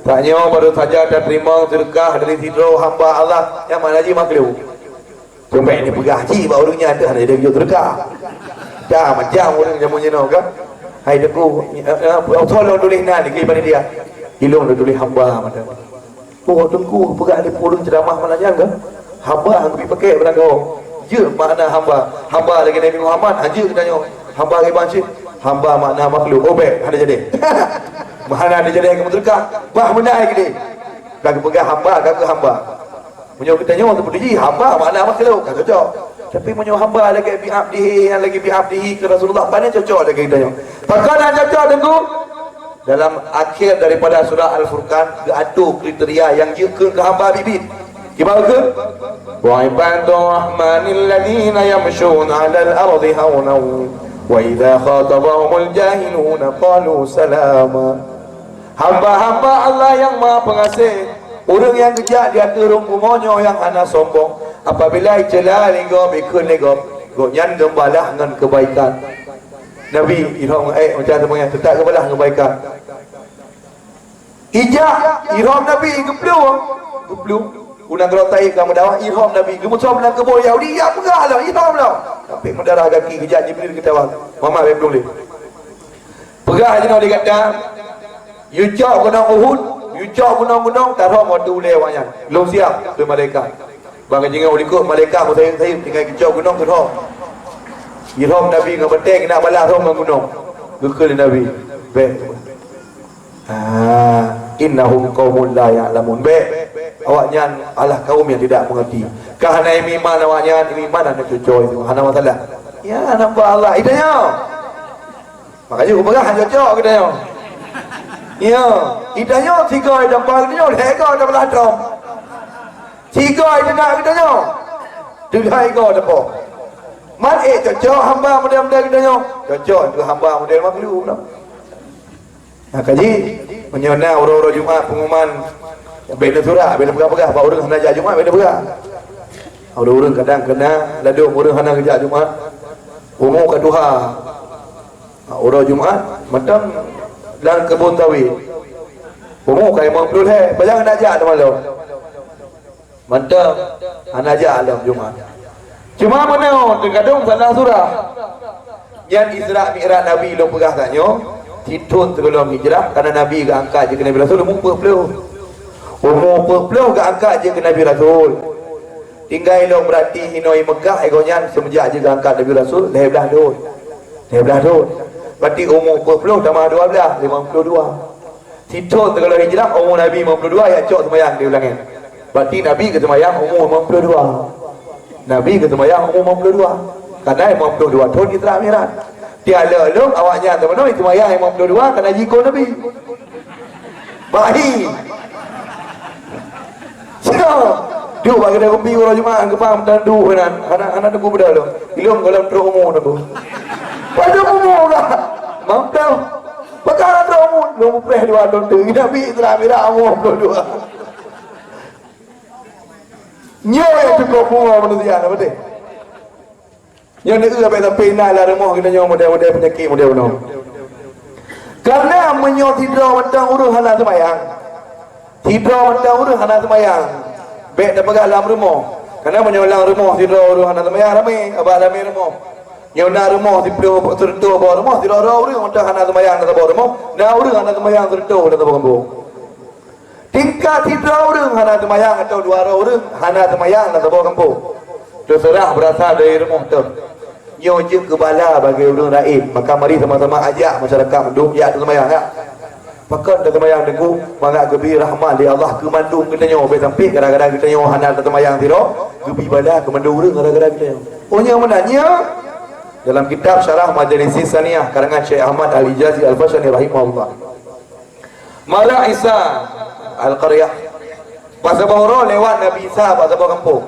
Tanyoe baru saja tateurimong seudeukah dari sidroe hamba Allah, nyang makna jih makhluk. Cuma ni peugah cit bak ureuëng nyan tu hana jadi jok seudeukah. Dah macam ureuëng jameun jinoe kan. Hai Teungku, eh, eh, tolong tulis nan di panitia. Ilong dah tulis hamba mata. Oh, Teungku, peugah di ureuëng ceramah malam nyan kan? Hamba hana dipakai barangkaho. Jeuet makna hamba. Hamba lagée Nabi Muhammad, ha, jeuet geutanyoe. Hamba lagée banci. Hamba makna makhluk. Oh, bék, hana jadi. Hana dijadikan meuteurka. Bah meunan lagée deh. Ka geupeugah hamba, ka geuhamba. Meunyoe geutanyoe seperti jih, hamba makna makhluk, ka cocok. Tapi meunyoe hamba lagée bi abdihi, nyang lagée bi abdihi keu Rasulullah, pane cocok lagée geutanyoe. Pakon hana cocok, Teungku? Dalam akhir daripada surah Al-Furqan, geuatoe kriteria nyang jeuet keu hamba biet-biet. Kiban kheun, "Wa ibadur rahmanil ladzina yamshuna 'alal ardi haunan, wa idza khatabahumul jahiluna qalu salama." Hamba-hamba Allah nyang Maha Peungaséh, ureuëng nyang geujak di ateueh rhueng bumoe nyoe nyang hana sombong, apabila jiceula lé gob, jikheun lé gob, gobnyan geubalah ngon keubaikan. Nabi irhom, eh, macam tu, teutap geubalah ngon keubaikan. Ijak irhom Nabi geuplueng, geuplueng. U nanggroe Taif ka meudakwah, irhom Nabi. Geumeusom lam keubo Yahudi, ya peugah lom, irhom lom. Sampai meudarah gaki, geujak Jibril geutawa. Muhammad, bék plueng lé. Peugah jinoe lé gata, yue cok gunong Uhud, yue cok gunong-gunong, tarhom watée ulée awaknyan. Lôn siab keu malaikat. Bang jingeuet u likot malaikat beusayeup-sayeup tinggai geucok gunong geurhom. Geurhom Nabi ngon batée, geunak balah rhom ngon gunong. Geukheun lé Nabi, bék. Ah, innahum qaumun la ya'lamun. Bék. Awaknyan adalah kaum yang tidak mengerti. Ka hana iman awaknyan, iman hana cucoe itu. Hana masalah. Ya, nampak Allah. Itu nyoe. Makanya geupeugah hana cocok geutanyoe. Ya, geutanyoe tiga jampa geutanyoe, lhée goe dah beulah drom. Tiga geutanyoe, tiga goe dah po. Man, eh, cocok hamba model-model geutanyoe. Cocok tu hamba model makhluk dah. Nah, kaji, meunyoe na uroe-uroe Jumat pengumuman, bék na surat, bék na peugah-peugah, bak ureuëng hana jak Jumat, bék na peugah. Ureuëng-ureuëng kadang kena ladom ureuëng hana geujak Jumat, umu ka tuha. Ha, uroe Jumat, mantong lam keubon sawit. Umu ka limong ploh lhée, pajan hana jak teuma lom. Mantong, hana jak lom Jumat. Cuma meunoe, teugadong salah surah. Nyan Isra Mi'raj Nabi lôn peugah tanyoe, sithon sigohlom hijrah, karena Nabi geuangkat jeuet keu Nabi Rasul umu peuet ploh. Umu peuet ploh geuangkat jeuet keu Nabi Rasul. Tinggai lôn beurati inoe Meukah, eh, gobnyan seumeujak jeuet geuangkat Nabi Rasul, lhée blaih thon. Lhée blaih thon. Berarti umu peuet ploh tamah dua blaih, limong ploh dua. Sithon sigohlom hijrah, umu Nabi limong ploh dua, jak cok seumayang di langét. Berarti Nabi geuseumayang umu limong ploh dua. Nabi geuseumayang umu limong ploh dua. Karena limong ploh dua thon Isra Mi'raj. Tiep lheueh lom awaknyan teumanoe seumayang limong ploh dua karena jikheun Nabi. Bahi. Siap. Duek bak keude kupi uroe Jumat, geupang meutandu nan. Hana, hana teungku beudôh lom. Ilong gohlom trok umu teungku. Padum umu lah. Mantap. Pakara trok umu, lôn mupreh dua thon tu. Nabi Isra Mi'raj umu dua puluh dua. Nyoe nyang cukup pungo manusia, na beutôi? Nyoe neueu abéh sampai na lam rumoh geutanyoe model-model peunyakét model bunoe. Karena meunyoe sidroe mantong ureuëng hana seumayang, sidroe mantong ureuëng hana seumayang, bék tapeugah lam rumoh. Karena meunyoe lam rumoh sidroe ureuëng hana seumayang, ramé, abah ramé rumoh. Nyoe na rumoh siplôh, seureutôh boh rumoh, sidroe-droe ureuëng mantong hana seumayang lam saboh rumoh, na ureuëng hana seumayang seureutôh lam saboh gampông. Tingkat sidroe ureuëng hana seumayang atawa dua droe ureuëng hana seumayang lam saboh gampông. Teuseurah beurasal dari rumoh teuh. Nyoe jeuet keu bala bagi ureuëng rayeuk, maka mari sama-sama ajak masyarakat mandum jak seumayang, ya. Pakon taseumayang Teungku, mangat geubri rahmat lé Allah keu mandum geutanyoe, bék sampai gara-gara geutanyoe hana taseumayang sidroe, geubri bala keu mandum ureuëng gara-gara geutanyoe. Oh, nyang meunan nyan dalam kitab Syarah Majalisi Saniyah karangan Syekh Ahmad Al-Hijazi Al-Fashani rahimahullah. Mara Isa Al-Qaryah. Bak saboh uroe lewat Nabi Isa bak saboh gampông.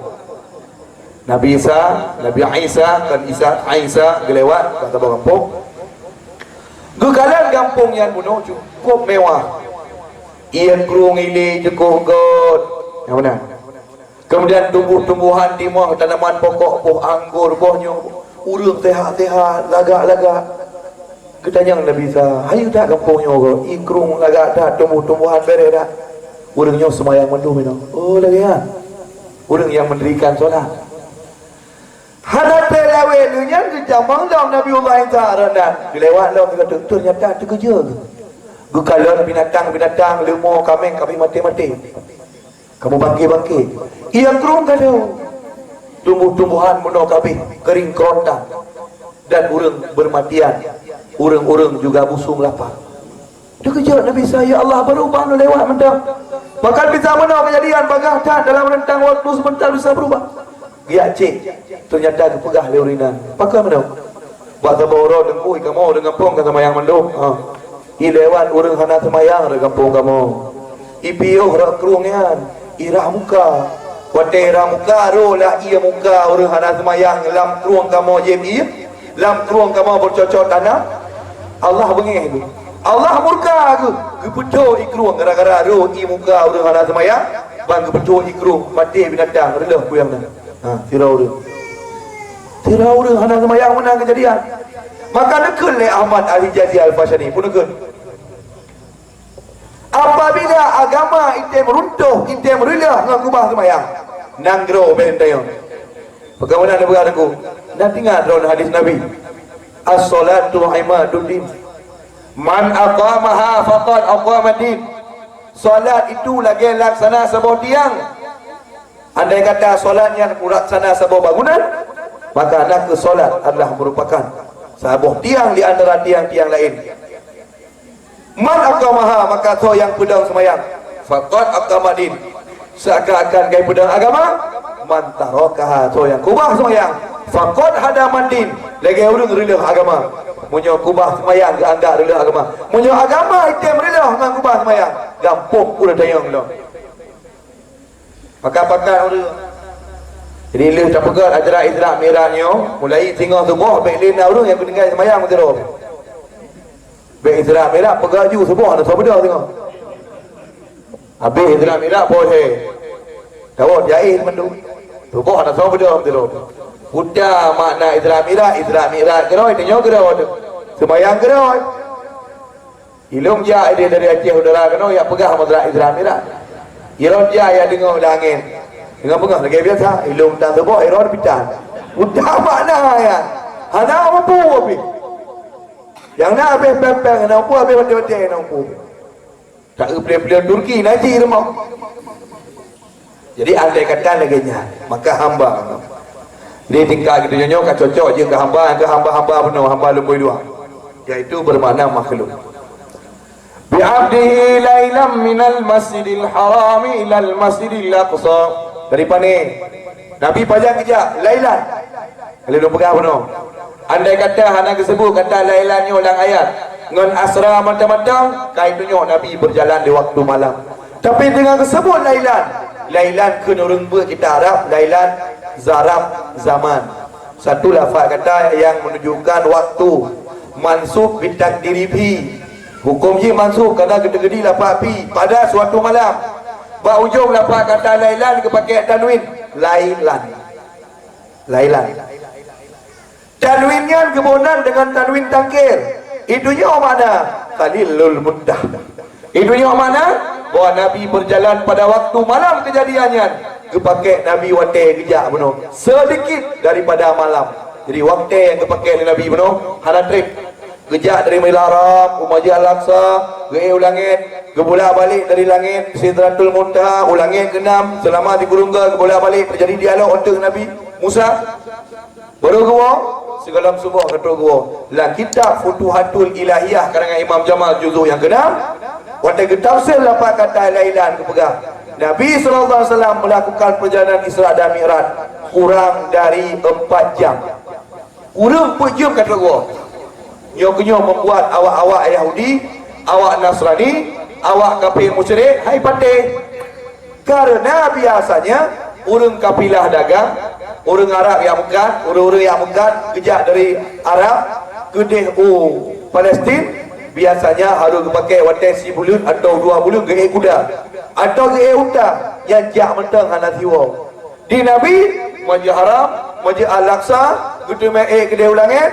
Nabi Isa, Nabi Isa, kon Isa, Isa geulewat bak saboh gampông. Geukalon gampông nyan bunoe cukup mewah. Ié krueng ilé cukup göt. Nyang meunan. Keumudian tumbuh-tumbuhan timoh, tanaman pokok, boh anggô, boh nyoe, ureuëng sehat-sehat, lagak-lagak. Geutanyong Nabi Isa, "Hayeue that gampông nyoe, ié krueng lagak that, tumbuh-tumbuhan bèrèh that?" Ureuëng nyoe seumayang mandum inoe. Oh, lagée nyan. Ureuëng nyang meundirikan solat. Hana teulawée lheueh nyan geucamong lom Nabiullah Isa rot nan. Geulewat lom geutanyoe, teunyata teukeujeuet. Geukalon binatang-binatang, leumo, kaméng, kabéh maté-maté. Kamoe bangke-bangke. Ié krueng gadôh. Tumbuh-tumbuhan meunoe kabéh kering kerontang. Dan ureuëng beumatian. Ureuëng-ureuëng juga busong lapa. Teukeujot Nabi Isa, "Ya Allah, baru ubah lôn lewat mantong." Bahkan bisa meunoe keujadian, bagaih that dalam rentang waktu sebentar bisa berubah. Geujak cek, teunyata geupeugah lé ureuëng nyan. Pakon meunoe? Bak saboh uroe Teungku, kamoe ureuëng gampông ka seumayang mandum. Ha. Ilewat ureuëng hana seumayang rot gampông kamoe. Ipiôh rot krueng nyan, irah muka. Watée irah muka, roh lah ié muka ureuëng hana seumayang lam krueng kamoe jép ié, lam krueng kamoe beucocok tanam. Allah beungéh geuh. Allah murka geuh, geupeutho ié krueng gara-gara roh ié muka ureuëng hana seumayang, ban geupeutho ié krueng maté binatang reuloh kuyang na. Ha, sidroe ureuëng. Sidroe ureuëng hana seumayang meunan keujadian. Maka neukheun lé Ahmad Al-Hijazi Al-Fashani, peuneukheun. Apabila agama item runtoh, item reuloh ngon kubah seumayang, nanggroe ubé tayong. Peugah meunan neupeugah Teungku, na teuingat droen hadis Nabi, "As-salatu imaduddin. Man aqamaha faqad aqamaddin." Salat itu lagée laksana saboh tiang. Andai kata salat nyan laksana saboh bangunan, maka nakeuh salat adalah merupakan saboh tiang di antara tiang-tiang laén. Man aqamaha, maka soe nyang peudong seumayang, faqad aqamaddin, seakan-akan ka ipeudong agama. Man tarakaha, soe nyang kubah seumayang, faqad hadamaddin, lagée ureuëng reuloh agama. Meunyoe kubah seumayang geuanggap reuloh agama, meunyoe agama item reuloh ngon kubah seumayang, gampông ureuëng tanyong lom. Pakat-pakat ureuëng. Jadi lheueh tapeugét acara Isra Mi'raj nyoe, mulai singoh suboh bék lé na ureuëng nyang keuneuk seumayang meusidroe. Bék Isra Mi'raj peugét ju suboh na soe beudôh singoh. Habéh Isra Mi'raj poh lhée. Tawöh jai mandum. Suboh na soe beudôh meusidroe. Buta makna Isra Mi'raj, Isra Mi'raj keudroe, tanyoe keudroe. Seumayang keudroe. Ilôn jak idéh dari Aceh Utara keunoe jak peugah masalah Isra Mi'raj. Ilôn jak jak deungoe lam angén. Deungoe beungoh lagée biasa, ilôn tan suboh, ilôn pitan. Udah makna ya. Hana mampu pih. Nyang na habéh péng-péng hana mampu, habéh watée-watée hana mampu. Tak eu peuleueh-peuleueh Turki na cit rumoh. Jadi andai kata lagée nyan, maka hamba. Jadi tingkat geutanyoe nyoe ka cocok jeuet keu hamba, keu hamba-hamba bunoe, hamba lumbôi dua, yaitu bermakna makhluk. Bi abdihi lailam minal masjidil harami ilal masjidil aqsa. Dari pane? Nabi pajan geujak? Lailan. Lheueh lôn peugah bunoe, andai kata hana geuseubut kata lailan nyoe lam ayat, ngon asra mantong-mantong, ka itunyok Nabi beujalan di waktu malam. Tapi deungon geuseubut lailan, lailan kheun ureuëng beuet kitab Arab, lailan zaraf zaman. Satu lafaz kata nyang meununjukkan waktu, mansub bitakdiri fi. Huköm jih mansub karena geuteugedi lafaz fi pada suatu malam. Bak ujong lafaz kata lailan geupakée tanwin, lailan. Lailan. Tanwin nyan geuboh nan deungon tanwin tangkir. Itu nyoe makna Khalilul Muntah. Itu nyoe makna bahwa Nabi berjalan pada waktu malam kejadian nyan. Geupakai Nabi watèe geujak bunoe sedikit daripada malam. Jadi watèe nyang geupakai lé Nabi bunoe hana trép. Geujak dari Masjidil Haram, u Masjid Al-Aqsa, geuék u langét, geubolak-balik dari langét Sidratul Muntaha, u langét keenam, selama sikureueng geue geubolak-balik terjadi dialog untuk Nabi Musa. Baru geuwoe, sigohlom suboh ka trok geuwoe. Lam kitab Futuhatul Ilahiyah karangan Imam Jamal juzuk nyang keenam, watèe geutafsir lafaz kata lailan geupeugah, Nabi sallallahu alaihi wasallam melakukan perjalanan Isra dan Mi'raj kurang dari empat jam. Kureueng peuet jeuem ka trok geuwoe. Nyoe keunyoe membuat awak-awak Yahudi, awak Nasrani, awak kafé musyrik hai patéh. Karena biasanya ureueng kafilah dagang, ureueng Arab nyang meukat, ureueng-ureueng nyang meukat geujak dari Arab keudeh u Palestin, biasanya harôh geupakai watèe sibuleuen atawa dua buleuen geuék kuda, atawa geuék unta nyang jak mantong hana siwoe. Di Nabi, Masjid Haram, Masjid Al-Aqsa, geuteumèe ék keudeh u langét,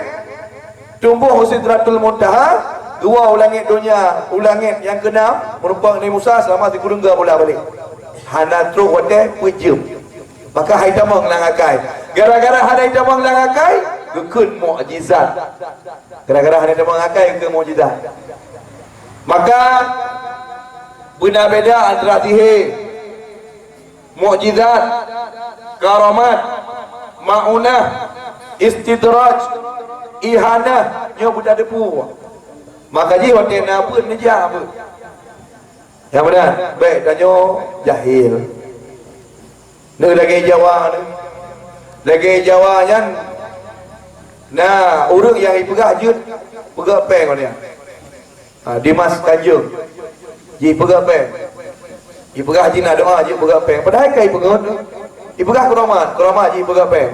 tumbôh u Sidratul Muntaha, geuwoe u langét donya, u langét nyang keenam, meurumpok Nabi Musa selama sikureueng geue bolak-balik. Hana trok watèe peuet jeuem. Maka hai tamong lam akai. Gara-gara hana tamong lam akai, geukheun mukjizat. Gara-gara hana tamong lam akai, geukheun mukjizat. Maka beuna beda antara sihé, mukjizat, karamat, maunah, istidraj, ihanah, nyoe buta debu. Maka jih watèe na beuet neujak beuet. Nyang meunan, bèk tanyoe jahil. Neu lagèe Jawa neu. Lagèe Jawa nyan, na ureueng nyang jipeugah jeuet peugöt pèng ngon nyan. Ha, Dimas Kanjeng. Jipeugah pèng. Jipeugah jih na doa jeuet peugah pèng. Padahai ka jipeugöt. Jipeugah keuramat, keuramat jipeugah pèng.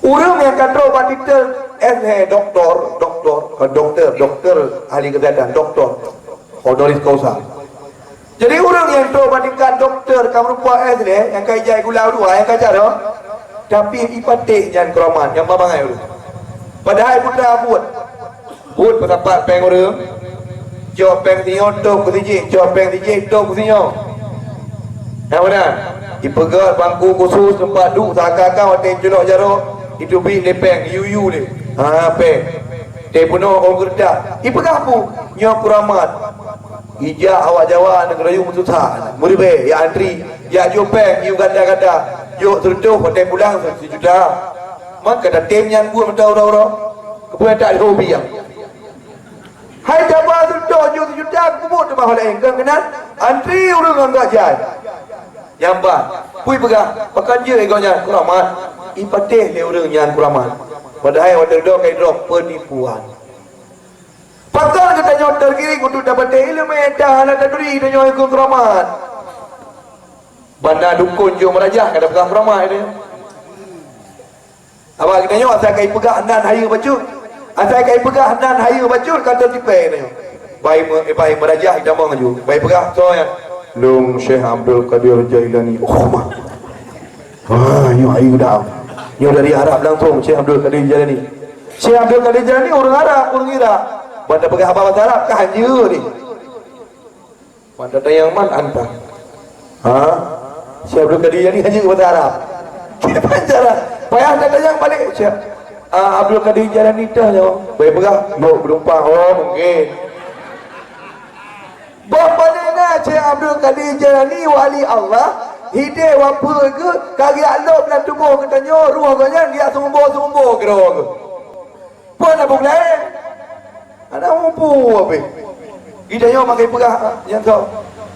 Ureueng nyang ka trok bak titel S H, doktor, doktor, bukan doktor, doktor ahli kesehatan, doktor, honoris causa. Jadi ureueng nyang trok bak tingkat doktor ka meurumpok S H, nyang ka ijai gula dua, nyang ka jaroe, tapi ipatéh nyan keuramat, nyang bangai ureueng. Padahai putra buet. Buet peusapat péng ureueng, cok péng sinyoe tôb keu si jih, cok péng si jih tôb keu sinyoe. Nyang meunan, ipeugöt bangku khusus teumpat duek seakan-akan watèe culok jaroe, iteubiet lé péng, iyue-yue lé. Ha, péng. Teupeunôh ôn keureutah. Ipeugah peue? Nyoe keuramat. Ijak awak Jawa nanggroe meususah. Meuribèe, ya antri, ya jok péng, iyue gata-gata. Jok seureutôh, watèe pulang sijuta. Man ka tatém nyan buet meuta uroe-uroe. Keupeue tak lhôh biang? Hai taba seureutôh jok sijuta, keupeue teuma ho laén keu keunan antri ureueng anggak jai. Nyang ba, peue ipeugah, pakon jeuet lé gobnyan keuramat, ipatéh lé ureueng nyan keuramat. Padahai watèe dudoe ka idrob peunipuan. Pakon geutanyoe teugiring untuk tapatéh ileumèe, ta hana taturi tanyoe keu keuramat. Banda dukon jok meurajah ka tapeugah keuramat nyoe. Awak geutanyoe asai ka ipeugah nan hayeue bacut. Asai ka ipeugah nan hayeue bacut ka teutipèe geutanyoe. Bai me-, bai meurajah itamong laju. Bai peugah, "Soe nyan?" "Lôn Syekh Abdul Qadir Jailani." Oh, ma. Wah, nyoe hayeue dah. Nyoe dari Arab langsung, Syekh Abdul Qadir Jailani. Syekh Abdul Qadir Jailani ureueng Arab, ureueng Irak. Ban tapeugah haba basa Arab ka hanjeuet nyoe. Mantong tanyong man anta. Ha? Syekh Abdul Qadir Jailani hanya bahasa Arab. Kiban cara. Payah tatanyong balik, Syekh, ah, Abdul Qadir Jailani tah nyoe. Bai peugah, "Yok, beudumpang." Oh, mungkin. Bah panena Syekh Abdul Qadir Jailani wali Allah, hideh wapeue geuh, ka geujak lôb lam tuboh geutanyoe, roh gobnyan geujak seumeubô-seumeubô keudroe geuh. Peue na buet laén? Hana mupu abéh. Geutanyoe makai peugah, "Nyan soe?"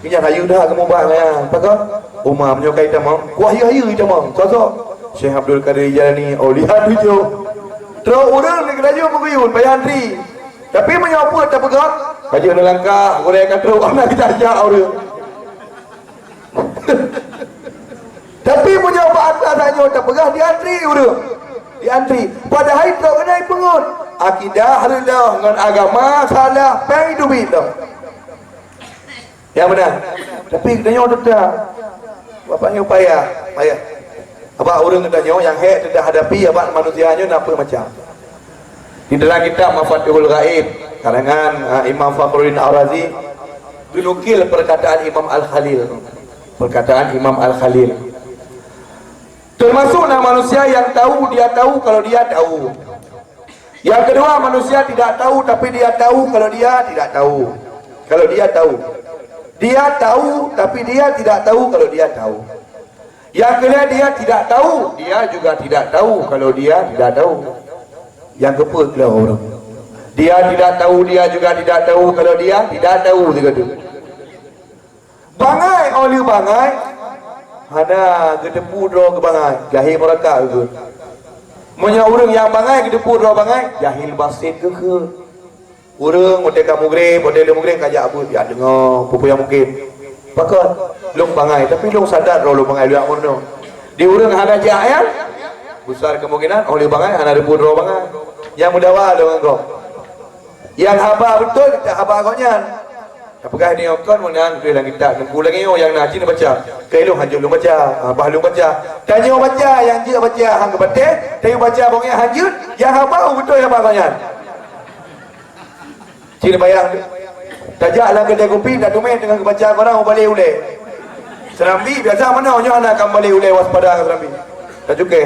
"Nyan hayeue dah geumubah nyan." Pakon? Uma meunyoe ka itamong, ku hayeue-hayeue itamong. Soe-soe? Syekh Abdul Qadir Jailani, Aulia Tujoh. Trok ureueng di Geulaju meuguyun, payah antri. Tapi meunyoe peue tapeugah, ka jeuet neulangkah, gurèe ka trok, hana geujak-jak ureueng. Tapi meunyoe bak atra tanyoe tapeugah diantri ureueng. Diantri. Padahai trok keunan ipeungeut. Akidah reuloh ngon agama salah, péng iduek lom. Nyang meunan. Tapi tanyoe teutab. Bapak nyoe payah, payah. Abak ureuëng geutanyoe nyang hék teuhadapi abak manusia nyoe na peuet macam. Di dalam kitab Mafatihul Ghaib karangan, ah, Imam Fakhruddin Ar-Razi geunukil perkataan Imam Al-Khalil. Perkataan Imam Al-Khalil. Termasuk na manusia yang tahu, dia tahu kalau dia tahu. Yang kedua, manusia tidak tahu tapi dia tahu kalau dia tidak tahu. Kalau dia tahu. Dia tahu tapi dia tidak tahu kalau dia tahu. Nyang keulhèe, dia tidak tahu, dia juga tidak tahu kalau dia tidak tahu. Nyang keupeuet gleh ureuëng. Dia tidak tahu, dia juga tidak tahu kalau dia tidak tahu juga tu. Bangai, oh lheueh bangai, hana geuteupeue droe keu bangai, jahil meurakak keu. Meunyoe ureuëng nyang bangai geuteupeue droe bangai, jahil basit keu. Ureuëng watée ka mugreb, watée lheueh mugreb ka jak beuet, jak deungoe peue-peue nyang mungken. Pakon? Lôn bangai, tapi lôn sadar droe lôn bangai, lôn jak meurunoe. Di ureuëng hana jak nyan, besar kemungkinan oh lheueh bangai hana geuteupeue droe bangai. Nyang meudawa lôn ngon gob. Nyang haba beutôi teutab haba gobnyan. Tapeugah nyoe kon meunan keu lam kitab Teungku lagée nyoe nyang na cit neubaca. Keu lôn hanjeuet lôn baca, ha, bah lôn baca. Tanyoe baca nyang jeuet baca han geupatéh, tanyoe baca bak gobnyan hanjeuet, nyang haba beutôi haba gobnyan. Cit bayang, tajak lam keudè kupi, tateumé teungoh geubaca Quran, mubalek ulée. Serambi biasa meunoe, nyoe hana ka mubalek ulée, waspada ngon serambi. Tacuké,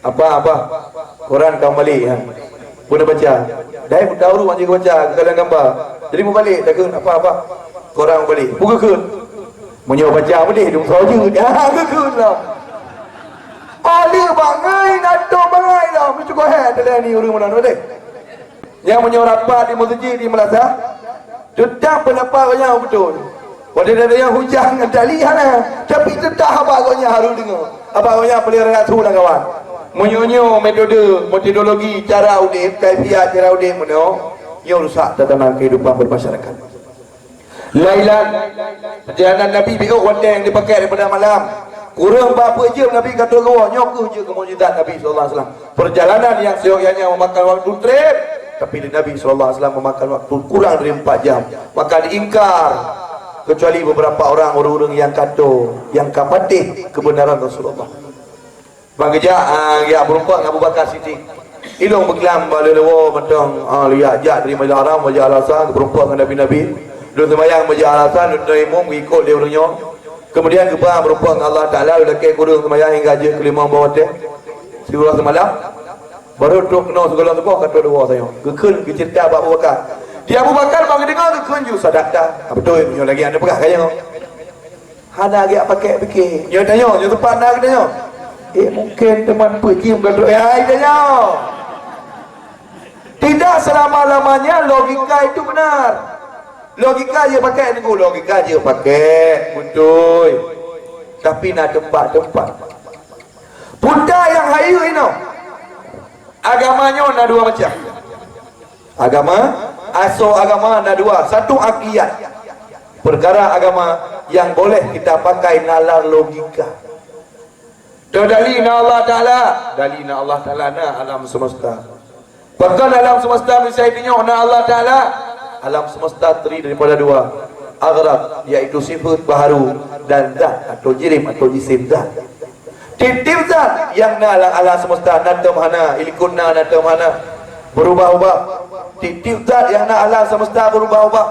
"Apa, apa? Quran ka mubalek, ha." Peue neubaca? Dai buta ureuëng hana geubaca, geukalon gamba. Jadi mubalek, takheun, "Apa, apa? Quran mubalek." Peue geukheun? "Meunyoe baca meudeh, dum soe jeuet." Ha, geukheun lom. Oh lheueh bangai, na tom bangai lom. Meucuko hék teuh lé ni ureuëng meunan, beutôi? Nyang meunyoe rapat di meuseujid di meulasah, teutab peundapat gobnyan beutôi. Watée teudeungoe hujan ngon tali hana, tapi teutab haba gobnyan harôh deungoe. Haba gobnyan peuleueh rakyat su lam kawan. Meunyoe nyoe metode, metodologi, cara udeb, kaifiat cara udeb meunoe, nyoe rusak tatanan keuhidupan bermasyarakat. Lailan, perjalanan Nabi biôh watée nyang dipakai daripada malam. Kureueng bak peuet jeuem Nabi ka trok geuwoe, nyoe kheueh jeuet keu mukjizat Nabi sallallahu alaihi wasallam. Perjalanan nyang siyok nyan memakan waktu treb, tapi di Nabi sallallahu alaihi wasallam memakan waktu kurang dari empat jam. Maka diingkar kecuali beberapa orang, ureuëng-ureuëng nyang ka to, nyang ka patéh kebenaran Rasulullah. Ban geujak, ah, geujak meurumpok ngon Abu Bakar Siddiq. Ilong beuklam bak leulewo mantong, ah, lheueh jak dari Masjidil Haram, Masjidil Aqsa, geumeurumpok ngon nabi-nabi. Lôn seumayang Masjidil Aqsa, lôn jadi imum, geuikot lé ureuëng nyoe. Kemudian geuba meurumpok ngon Allah Taala, lôn lakée kureueng seumayang hingga jeuet keulimong boh watée. Siuroe seumalam, baru trok keunoe sigohlom suboh ka trok dua sayoe. Geukheun geuceurita bak Abu Bakar. Di Abu Bakar ban geudeungoe geukheun ju, "Sadaqta." Ah, beutôi, meunyoe lagée hana peugah ka nyoe. Hana geujak pakai pikée. Nyoe tanyoe, nyoe teumpat na geutanyoe. Eh, mungken teuma peuet jeuem ka trok. Ya, tanyoe. Tidak selama-lamanya logika itu benar. Logika jeuet pakai, Teungku, logika jeuet pakai. Beutôi. Tapi na teumpat-teumpat. Peue nyang hayeue inoe. Agama nyoe na dua macam. Agama, asoe agama na dua, satu akliat. Perkara agama yang boleh kita pakai nalar logika. Tadali na Allah Taala, dali na Allah Taala na alam semesta. Pakon alam semesta miseue tanyoe na Allah Taala? Alam semesta terdiri daripada dua aghrad, yaitu sifat baharu dan zat atau jirim atau jisim zat. Tieb-tieb zat nyang na lam alam semesta na tom hana, ilikot na, na tom hana, berubah-ubah. Tieb-tieb zat nyang na alam semesta berubah-ubah.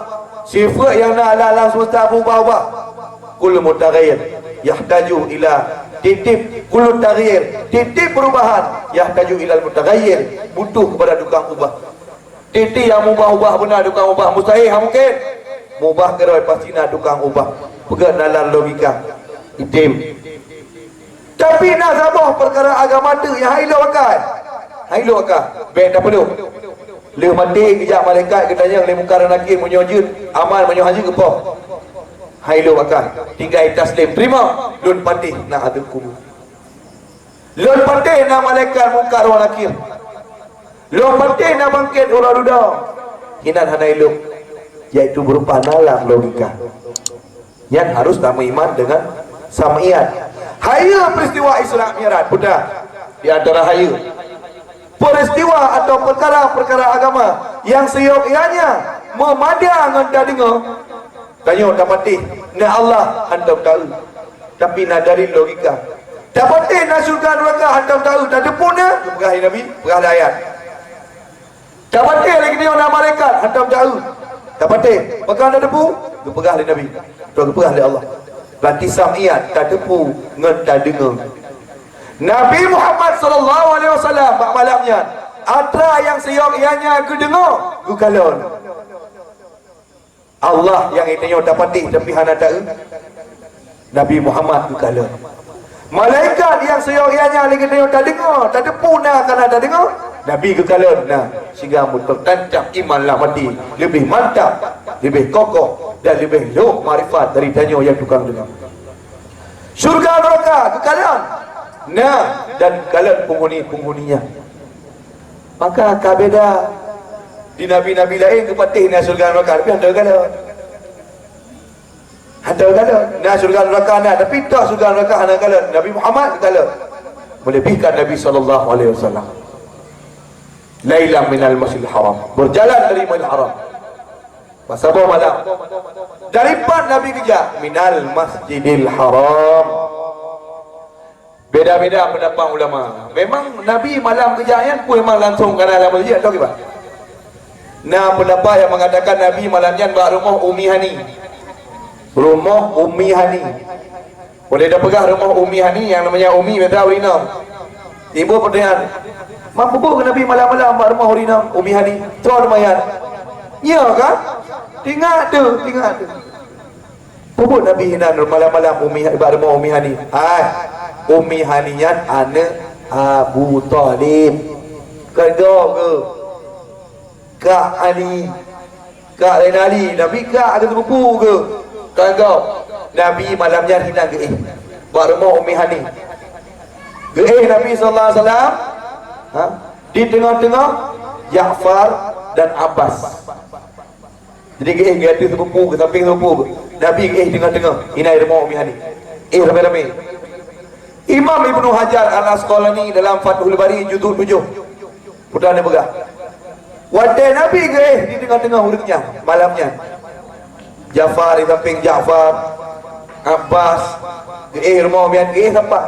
Sifat nyang na lam alam semesta berubah-ubah. Kullu mutaghayyir yahtaju ila, tieb-tieb, kullu taghayyir, tieb-tieb perubahan, yahtaju ilal mutaghayyir, butuh kepada tukang ubah. Tieb-tieb nyang mubah-ubah beuna tukang ubah, mustahil, hana mungkin. Mubah keudroe pasti na tukang ubah. Peugah nalar logika. Item. Tapi na saboh peukara agama tu nyang hai lôn pakai. Hai lôn pakai. Bék tapeuleueh. Lheueh maté geujak malaikat geutanyong lé Mungkar dan Nakir, meunyoe jeuet aman, meunyoe hana jeuet geupoh. Hai lôn pakai. Tinggai taslem. Terima. Lôn patéh na adeueng kubur. Lôn patéh na malaikat Mungkar wa Nakir. Lôn patéh na bangkét uroe dudoe. Hinan hana ilok, yaitu berupa nalar logika. Nyan harus tameuiman dengan sam'iat. Hayeue peristiwa Isra Mi'raj, peue teuma? Di antara hayeue peristiwa atau peukara-peukara agama nyang siyok ianya meumada ngon tadeungoe. Tanyoe tapatéh, na Allah hantom taeu. Tapi na dalil logika. Tapatéh na syeuruga nuraka hantom taeu, tateupeue na, geupeugah lé Nabi, peugah lé ayat. Tapatéh lagée nyoe na malaikat hantom taeu, tapatéh, pakon tateupeue, geupeugah lé Nabi, geupeugah lé Allah. Berarti sam'iyan, tateupeue ngon tadeungoe. Nabi Muhammad sallallahu alaihi wasallam bak malam nyan, atra nyang siyok ianya geudeungoe, geukalon. Allah nyang geutanyoe tapatéh tapi hana taeu, Nabi Muhammad geukalon. Malaikat nyang siyok ianya lagée geutanyoe tadeungoe, tateupeue na kana tadeungoe, Nabi geukalon na, sehingga meuteutancam iman lam até, leubeh mantap, leubeh kokoh, dan leubeh lhok makrifat dari tanyoe nyang tukang deungoe. Syeuruga nuraka geukalon na, dan geukalon peunghuni-peunghuninya. Maka ka beda di nabi-nabi laén geupatéh na syeuruga nuraka, tapi hana geukalon. Hana geukalon. Na syeuruga nuraka na, tapi toh syeuruga nuraka hana geukalon. Nabi Muhammad geukalon. Meulebihkan Nabi sallallahu alaihi wasallam. Lailan minal Masjidil Haram. Berjalan dari Masjidil Haram. Masa boh malam. Dari pat Nabi geujak? Minal Masjidil Haram. Beda-beda pendapat ulama. Memang Nabi malam geujak nyan pun memang langsung kana lam masjid atau kiban? Na pendapat yang mengatakan Nabi malam nyan bak rumoh Ummi Hani. Rumoh Ummi Hani. Boleh dah peugah rumoh Ummi Hani, yang namanya Ummi biasa ureueng inong. Timbul pertanyaan, "Man peubuet keu Nabi malam-malam bak rumoh ureueng inong, Ummi Hani?" Soe lumayan. Iya kan? Ingat tu, ingat tu. Peubuet Nabi hinan malam-malam Ummi, bak rumoh Ummi Hani. Hai, Ummi Hani nyan aneuk Abu Thalib. Keudroe geuh. Kak Ali. Kak Zainali, Nabi kak ada sepupu ke? Kagau. Nabi malam nyan hinan geuéh. Bak rumoh Ummi Hani. Geuéh Nabi sallallahu alaihi wasallam, ha? Di teungoh-teungoh Ja'far dan Abbas. Jadi geuéh geuateueh sepupu, geusampéng sepupu. Nabi geuéh teungoh-teungoh, hinan rumoh Ummi Hani. Eh, ramé-ramé. Imam Ibnu Hajar Al-Asqalani dalam Fathul Bari juzuk tujoh, peue neupeugah, watée Nabi geuéh di teungoh-teungoh ureueng nyan, malam nyan, Jafar di sampéng Jafar, Abbas geuéh rumoh Ummi Hani, geuéh sapat.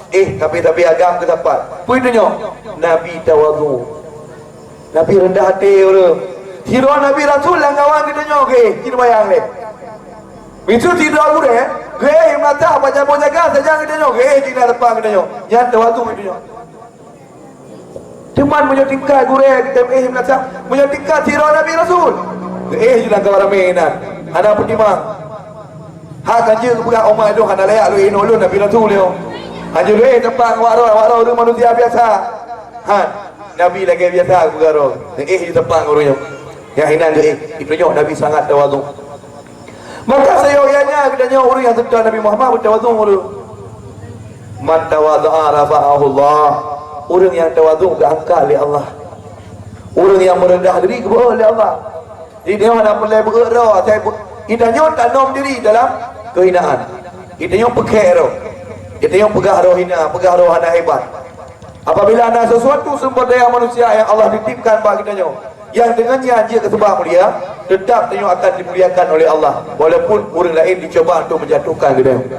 Eh, tapi-tapi agam geusapat. Peue tunyok? Nabi tawadhu. Nabi rendah até ureueng. Sidroe Nabi Rasul lam kawan geutanyoe geuéh, ci neubayang lé. Miseue sidroe gurée geuéh meunasah bak saboh jaga sajan geutanyoe geuéh, ci na depan geutanyoe. Nyan tawadhu geutanyoe. Cuman meunyoe tingkat gurée geutem éh meunasah, meunyoe tingkat sidroe Nabi Rasul, geuéh ji lam kawan ramé na. Hana peutimang. Hak ka jeuet geupeugah, "Oma, hana layak lôn inong lôn Nabi Rasul nyoe." Hana jeuet lôn éh teumpat ngon awak droe, awak droe ureueng manusia biasa. Han. Nabi lagée biasa geupeugah droe, neuéh jiteupang ureueng nyoe. Nyang hinan geuéh, itunyok Nabi sangat tawadhu. Maka sayoe nyan geutanyoe ureueng nyang seutôt Nabi Muhammad beutawadhu ureueng. "Man tawadha'a rafa'ahullah." Ureueng nyang tawadhu geuangkat lé Allah. Ureueng nyang meureundah diri geubeuôt lé Allah. Di tanyoe hana peureulée beuôt droe, asai beu-, di tanyoe tanom diri dalam keuhinaan. Di tanyoe peukhée droe. Di tanyoe peugah droe hina, peugah droe hana hebat. Apabila na sesuatu sumber daya manusia yang Allah titipkan bak geutanyoe, yang dengan nyan jeuet keu seubab mulia, tetap tanyoe akan dimuliakan oleh Allah, walaupun ureueng laén dicuba untuk menjatuhkan geutanyoe.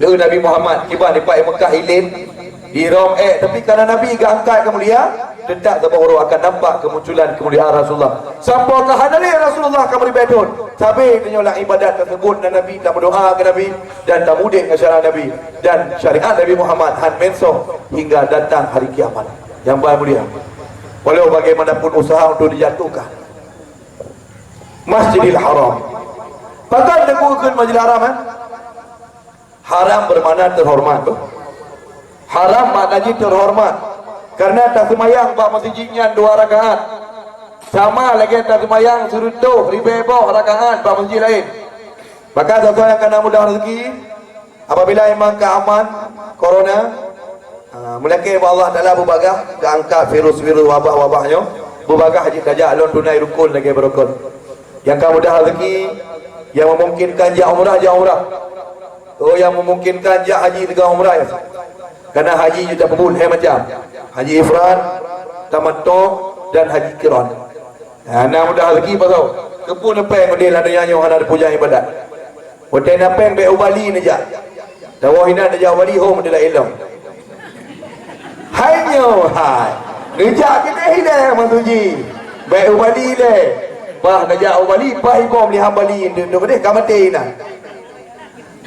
Lé Nabi Muhammad, kiban dipat Mekah ilén, di Rom ék, tapi karena Nabi geuangkat keu mulia, tetap saboh uroe akan nampak kemunculan kemuliaan Rasulullah. Sampoe ka hana lé Rasulullah ka meuribée thon, sabe tanyoe lam ibadat taseubut nan Nabi, tameudoa keu Nabi, dan tamudeb ngon syariat Nabi, dan syariat Nabi Muhammad han mensoh hingga datang hari kiamat. Nyang paling mulia, walau bagaimanapun usaha untuk dijatuhkan Masjidil Haram. Pakon teungku kheun Masjidil Haram, eh? Haram bermakna terhormat, tu. Haram makna jih terhormat. Karena taseumayang bak masjid nyan dua rakaat, sama lagée taseumayang sireutôh ribée boh rakaat bak masjid laén. Maka soe-soe nyang kana mudah rezeki, apabila memang ka aman corona, ha, meulakée bak Allah Taala beubagaih, geuangkat virus-virus wabah-wabah nyoe, beubagaih jih tajak lôn tunai rukun lagée beurukun. Nyang ka mudah rezeki, nyang memungkinkan jak umrah, jak umrah. Oh, nyang memungkinkan jak haji sigoe umrah, ya. Karena haji jih tapeubuet lhée macam. Haji ifrad, tamattu, dan haji qiran. Hana mudah rezeki pasoe. Keupeue neupéng udeb lam donya nyoe hana teupeujak ibadat. Watée na péng bék u Bali neujak. Tawoe inan tajak u Bali, hom teulat ilong. Hai nyoe hai. Neujak keudeh ilèe maksud jih. Bèk u Bali ilèe. Bah neujak u Bali, bah iboh meulihan Bali, nyoe keudeh ka maté inan.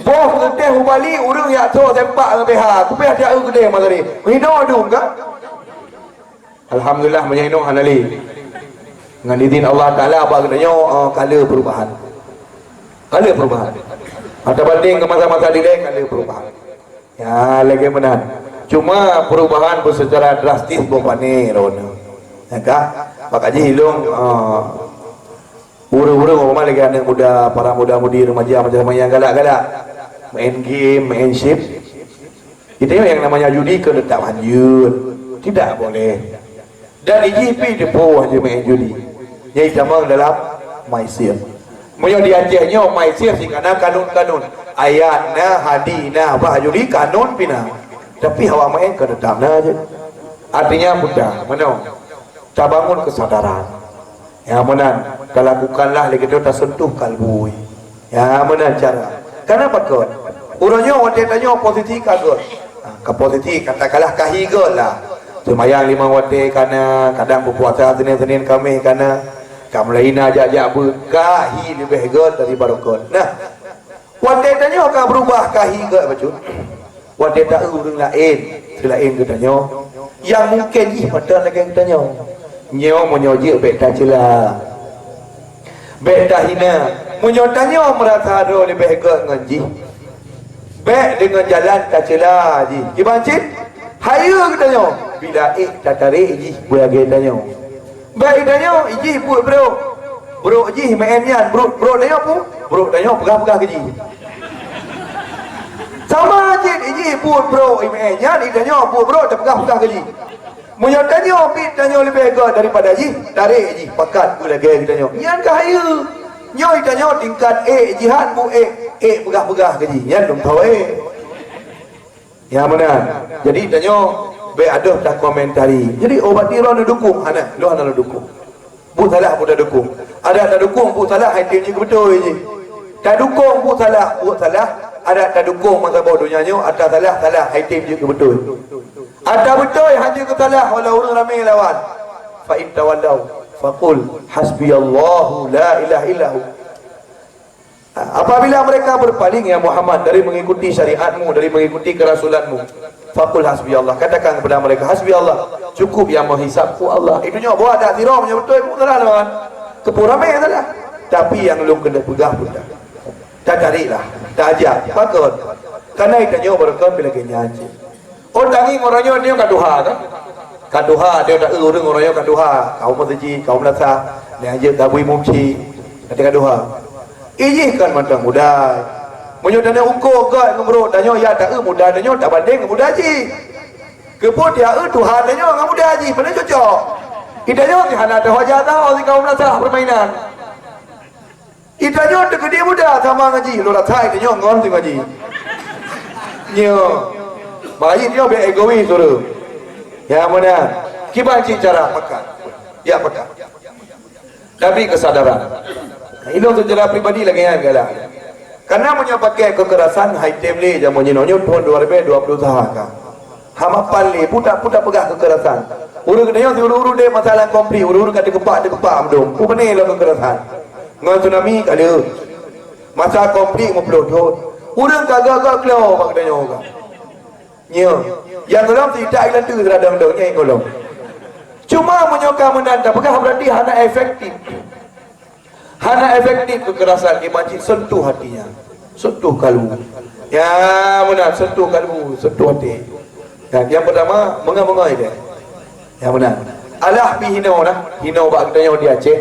Boh keudeh u Bali, ureueng jak trok sempak ngon B H, kupéh jak eu keudeh maksud jih. Hinoe dum ka? Alhamdulillah, meunyoe inoe hana lé. Ngon izin Allah Taala, bak geutanyoe, eh, ka le perubahan. Ka le perubahan. Mata banding ke masa-masa dilèe, ka le perubahan. Ya, lagèe meunan. Cuma perubahan pun secara drastis boh pané droeneuh. Ya kah? Maka jih ilong, eh, ureueng-ureueng umpama lagèe aneuk muda, para muda-mudi, remaja, macam-macam nyang galak-galak. Main game, main chip. Itu yang namanya judi keu teutap hanjeut. Tidak boleh. Dan ijih pih teupeue hana main judi. Nyang itamong dalam maisir. Meunyoe di Aceh nyoe maisir sih kana kanun-kanun. Ayat na, hadis na, bah judi kanun pih na. Tapi awak main keu teutap na jeuet. Artinya mudah, meunoe. Tabangun kesadaran. Ya meunan, talakukanlah lagèe nyoe tasentuh kalbu. Ya meunan cara. Karena pakon? Uroe nyoe watèe tanyoe posisi ka göt. Ha, ka posisi katakanlah ka hi göt lah. Seumayang limong watèe kana, kadang beupuasa Senin-Senin Kamis kana. Ka mulai na jak-jak beuet, ka hi leubeh göt daripada göt. Nah, watèe tanyoe ka beurubah ka hi göt bacut. Watèe ta-eu ureueng laén seulaén geutanyoe, nyang mungken jih mantong lagèe geutanyoe. Nyoe meunyoe jeuet bèk taceula. Bèk tahina. Meunyoe tanyoe meurasa droe leubeh göt ngon jih, bèk deungon jalan taceula jih. Kiban cit, hayeue geutanyoe, bila ék tatarek jih beulagèe tanyoe. Bèk geutanyoe, ijih buet brôk. Brôk jih meu'en nyan, brôk, brôk tanyoe pu-, brôk tanyoe peugah-peugah keu jih. Sama cit, ijih buet brôk meu'en nyan, itanyoe buet brôk tapeugah-peugah keu jih. Meunyoe tanyoe, biet tanyoe leubeh göt daripada jih, tarek jih pakat beulagèe geutanyoe. Nyan ka hayeue. Nyoe itanyoe tingkat ék jihan bu ék, ék peugah-peugah keu jih. Nyan dum tho ék. Ya meunan. Jadi tanyoe bèk adoh takomentari. Jadi oh berarti lôn neudukung, hana, lôn hana lôn dukung. Buet salah pun tadukung. Adak tadukung buet salah hai tem jeuet keu beutôi jih. Tadukung buet salah, buet salah, adak tadukung meusaboh donya nyoe ata salah, salah hai tem jeuet keu beutôi. Ata beutôi han jeuet keu salah walau ureueng ramé lawan. Fa in tawallau faqul hasbiyallahu la ilaha illahu. Apabila mereka berpaling, ya Muhammad, dari mengikuti syariatmu, dari mengikuti kerasulanmu, faqul hasbiyallah, katakan kepada mereka, "Hasbiyallah, cukup yang menghisapku Allah." Itu nyoe buat dak sirong nyoe beutôi pun salah lawan. Keupeue ramé salah. Tapi nyang lôn keuneuk peugah pun dah. Tatariklah, taajak, pakon. Karena itu nyoe baru kau lagi nyan cit. Oh, tangieng uroe nyoe, nyoe ka tuha, kan? Ka tuha, nyoe ta-eu ureueng uroe nyoe ka tuha. Ka u meuseujid, ka u meulasah, nyang jeuet ka bui mumci, ka tuha. Ijih kan mantong muda. Meunyoe tanyoe uko göt ngon brôk tanyoe, ya ta-eu muda tanyoe tabandeng ngon muda jih. Keupeue ta-eu tuha tanyoe ngon muda jih, padahai cocok. Itanyoe hana teuhoja taho si ka u meulasah permainan. Itanyoe teukeudi muda sama ngaji, lôn rasa itanyoe ngon si ngaji. Nyoe. Baik nyoe bèk egois ureueng. Ya meunan. Kiban cit cara pakat. Ya pakat. Tapi kesadaran. Ilôn secara pribadi lagèe nyan galak. Karena meunyoe pakai kekerasan hai tem lé jameun jinoe nyoe tahun dua ribu dua puluh satu ka. Hana pan lé, putak-putak peugah kekerasan. Ureueng geutanyoe siureueng-ureueng deh masa lam konflik, ureueng-ureueng ka teukepak-teukepak meudong. Peue lom kekerasan? Ngon tsunami ka lheueh. Masa konflik lima puluh thon. Ureueng ka gak-gak keulong bak geutanyoe ka. Nyoe. Nyang gohlom sita ilantu sira dong-dong nyang gohlom. Cuma meunyoe ka meunan tapeugah berarti hana efektif. Hana efektif kekerasan di masjid, sentuh hatinya. Sentuh kalbu. Ya, meunan, sentuh kalbu, sentuh hati. Dan yang pertama, menga-menga dia. Ya, meunan. Alah pi hino nah, hino bak geutanyoe di Aceh.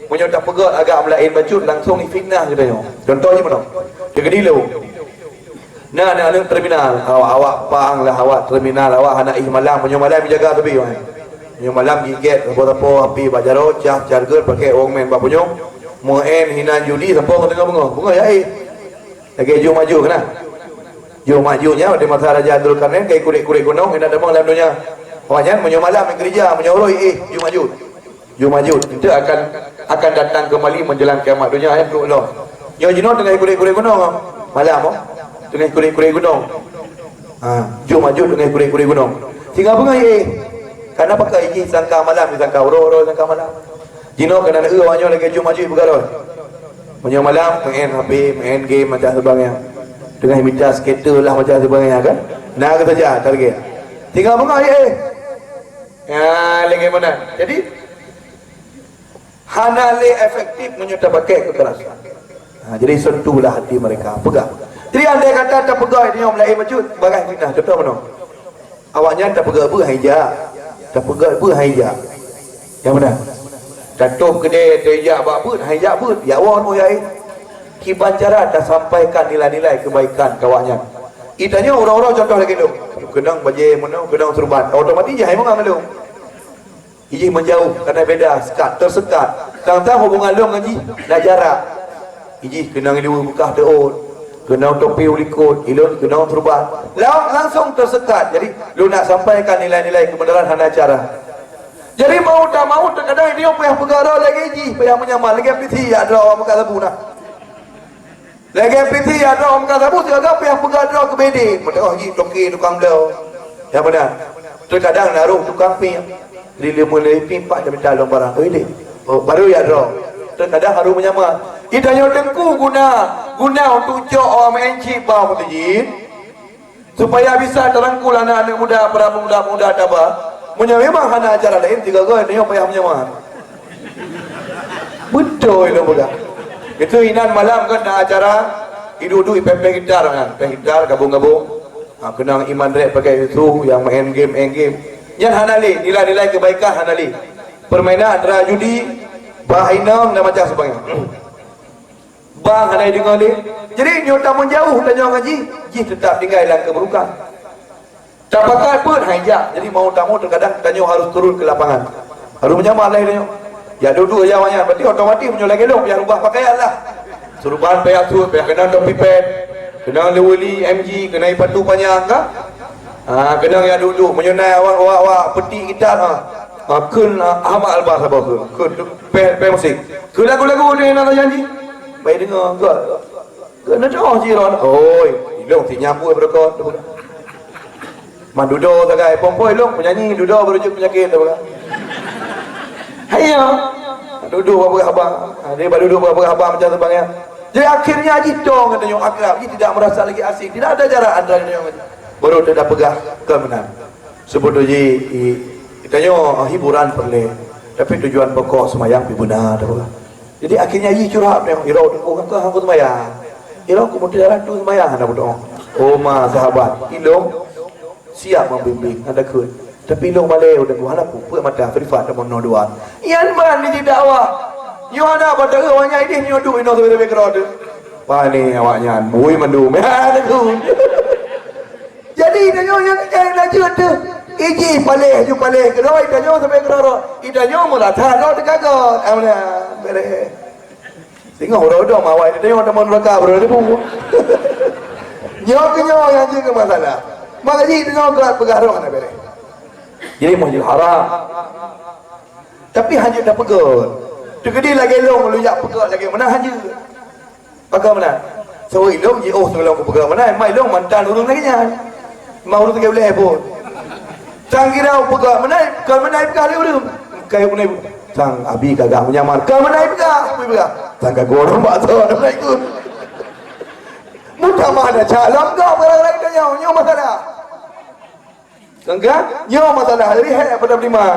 Meunyoe tapeugah agak meulaén bacut, langsung difitnah geutanyoe. Contoh jih meunoe. Teukeudi lôn. Na aneuk-aneuk terminal, awak-awak pang lah, awak terminal, awak hana ih malam, meunyoe malam jaga sabe, wahai. Meunyoe malam gigét, sapo-sapo api bak jaroe, cah, charger, pakai Walkman bak punyueng, main hinan judi, sampoe ngon teungoh beungoh. Beungoh ya, eh. Lagèe Juh Majuh keunan. Juh Majuh nyan, di masa Raja Abdul Karnain, kai kurek-kurek gunong, hana tamong lam donya. Awak nyan, meunyoe malam, gereja, meunyoe uroe, eh, Juh Majuh. Yaumajuj, itu akan, akan datang kembali menjelang kiamat dunia, eh, brôk lom. Nyoe jinoe teungoh gurée-gurée gunong, malam, oh. Teungoh kurek-kurek gunong. Ha, Jum Majuj teungoh kurek-kurek gunong. Singoh beungoh éh. Kana pakai jih sangka malam, sangka uroe-uroe sangka malam. Jinoe kana neueu awak nyoe lagèe Jum Majuj peugah lôn. Meunyoe malam, main H P, main game macam sebagainya. Teungoh mita skater lah macam sebagainya kan. Nah, kata saja target. Singoh beungoh éh. Ya, lagèe mana? Jadi, hana lé efektif meunyoe tapakai kekerasan. Ha, jadi sentuhlah hati mereka, peugah. Jadi andai kata tapeugah nyoe meulaén bacut, bagah fitnah. Contoh meunoe. Awaknyan tapeugah beuh hai jak. Tapeugah beuh hai jak. Nyang meunan. Tatôb keudè tajak bak beuet, hai jak beuet. Ya Allah, oh ya eh. Kiban cara tasampaikan nilai-nilai kebaikan keu awaknyan. Itanyoe uroe-uroe contoh lagèe nyoe. Keunong bajèe meunoe, keunong seureuban. Otomatis jih hai meungon lom. Ijih meujauh, karena beda sekat, tersekat. Tang-tang hubungan lôn ngon jih na jarak. Ijih keunong ileue beukah teuôt, keunong topi u likot, ilôn keunong seureuban. Langsung tersekat. Jadi, lôn nak sampaikan nilai-nilai kebenaran hana cara. Jadi, mau tak mau, terkadang dia payah peugah droe lagèe jih, payah meunyaman, lagèe piti jak droe awak meukat sabu na. Lagèe piti jak droe meukat sabu, sigoe payah peugah droe keu bede. Meuteugah jih toke tukang bloe. Ya beuna. Terkadang na rôh tukang pieng. Di lima lé pieng pat jamita lom barang. Oi deh. Oh, baru jak droe. Terkadang harôh meunyaman. Itanyoe teungku guna, guna untuk cok awak meu'en cit bak meuseujid. Supaya bisa tarangkul aneuk-aneuk muda, para pemuda-pemuda taba. Meunyoe memang hana acara laén, sigoe-goe nyoe payah meunyaman. Beutôi lôn peugah. Itu inan malam kan na acara, iduek-duek ipéh-péh gitar kan, péh gitar gabong-gabong. Ha, keunong iman rek pakai itu yang main game, main game. Nyan hana lé, nilai-nilai kebaikan hana lé. Permainan antara judi, bah inong dan macam sebagainya. Bang hana deungoe lé. Jadi nyoe tameujauh tanyoe ngon jih, jih teutap tinggai lam keuburukan. Tapakat peuet hai jak. Jadi mau tak mau terkadang tanyoe harus turun ke lapangan. Harus meunyaman lé tanyoe. Ya duduk aja awaknyan. Berarti otomatis meunyoe lagèe lôn payah rubah pakaian lah. Seureuban payah sut, payah keunong topi pet, keunong leuweuli M G, keunong ipatu panyang ka. Ha, keunong ya duduk. Meunyoe na awak, awak, awak peutik gitar ha. Ha, kheun ha, Ahmad Albar saboh kheun. Kheun peh, peh musik. Kheun lagu-lagu dia nak janji. Baik dengar enggak. Keuneuk toh jiron, oi, ilong si nyambut beureukat tu. Man dudoe sagai, pompoi ilong penyanyi dudoe baru jeuet penyakit tu. Haiya. Dudoe bak haba. Ha, dia baru dudoe bak haba macam tu bang ya. Jadi akhirnya jitong katanya akrab, dia tidak merasa lagi asing. Tidak ada jarak antara dia dengan baru dia dah peugah ke meunan. Sebetulnya kita nyoe hiburan perlu. Tapi tujuan pokok semayang pi beuna tu. Jadi akhirnya jih curhat nyoe, "Ira teungku, kan kah aku seumayang? Ira aku meuteuratu seumayang hana beutôi." Oh ma sahabat, ilong siap membimbing, hana kheun. Tapi ilong malée udah ku hana pupuk mata privat teumon no dua. Ian ban di dakwah. Nyoe hana bak taeu awaknyan ideh nyoe duek inoe sabe-sabe keudroe teuh. Pane awaknyan, bui mandum. Ya, teungku. Jadi tanyoe nyang nyang lanjut tu. Iji paleh ju paleh keudroe tanyoe sampai keudroe. Itanyoe meurasa droe teukagot. Amna bereh. Singoh uroe dong mawai tanyoe teumon neraka bro ni bu. Nyoe ke nyoe nyang jeuet ke masalah. Maka ji tanyoe gerak peugah roh na bereh. Jadi Masjidil Haram. Tapi hana tapeugah. Teukeudi lagèe long lu jak peugah lagèe meunan hana. Peugah meunan. Saboh ilong jiôh sigohlom kupeugah meunan, ma ilong mantan ureueng lagèe nyan. Ma ureueng lagèe ulèe phon. Sang kira kupeugah meunan, kon meunan peugah lé ureueng. Kai meunan. Sang abi ka gah meunyaman, kon meunan peugah, peugah. Sang ka gurong bak tho, meunan ikut. Mutamah dah calon kau barang lain dah nyoe, nyoe masalah. Sangka, nyoe masalah rihek pada lima.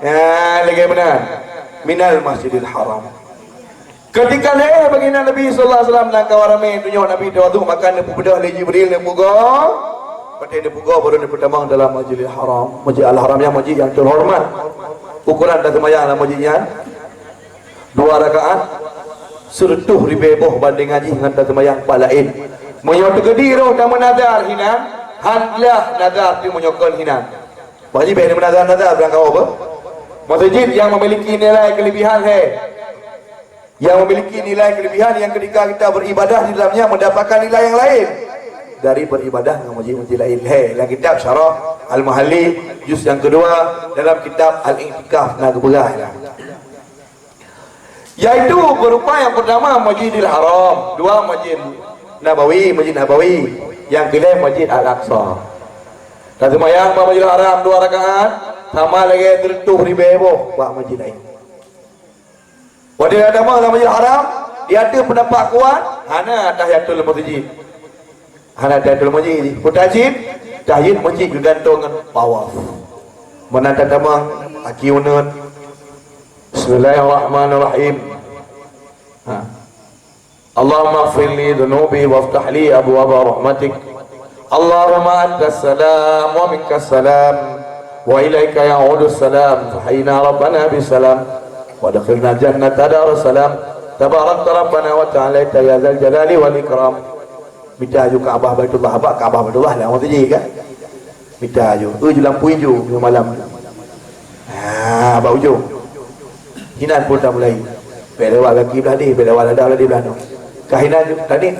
Ya, lagi benar. Minal Masjidil Haram. Ketika lé baginda Nabi sallallahu alaihi wasallam lam kawan ramé tunyok Nabi tawadu maka neupeubeudoh lé Jibril neupugoe. Watèe neupugoe baru neupeutamong dalam Masjidil Haram. Masjid Al-Haram nyang masjid nyang terhormat. Ukuran taseumayang lam masjid nyan dua rakaat, seureutôh ribèe boh bandingan jih ngon taseumayang pat laén. Meunyoe teukeudi roh tameunazar hinan, han glah nazar teuh meunyoe kon hinan. Bah jih bèk neumeunazar-nazar barangkaho beuh. Masjid yang memiliki nilai kelebihan hai. Yang memiliki nilai kelebihan yang ketika kita beribadah di dalamnya mendapatkan nilai yang lain dari beribadah ngon masjid-masjid lain. Hai, dalam kitab Syarah Al-Muhalli juz yang kedua dalam kitab Al-I'tikaf na geupeugah nyan. Yaitu berupa yang pertama Masjidil Haram, dua Masjid Nabawi, Masjid Nabawi, nyang keulhèe Masjid Al-Aqsa. Taseumayang bak Masjidil Haram dua rakaat, sama lagèe sireutôh ribèe boh bak masjid laén. Watèe tamong lam Masjidil Haram, di ateueh peundapat kuat, hana tahiyatul masjid. Hana tahiyatul masjid. Peue cit? Tahiyatul masjid geugantung ngon tawaf. Meunan tatamong, aki uneun. Bismillahirrahmanirrahim. Ha. Allahumma ighfir li dzunubi waftah li abwaaba rahmatik. Allahumma antas salam wa minkas salam wa ilaika ya'udus salam. Fahayyina rabbana bis salam wa adkhilnal jannata daras salam. Tabarakta rabbana wa ta'alaita ya dzal jalali wal ikram. Mita ju Ka'bah Baitullah, bak Ka'bah Baitullah lah orang tu je kan. Mita ju. Eh, ju lampu ijo nyoe malam tu. Ha, bak ujong. Hinan pun dah mulai. Bèk lewat kaki blah deh, bèk lewat dada blah deh blah nyoe. Ka hinan ju tadi.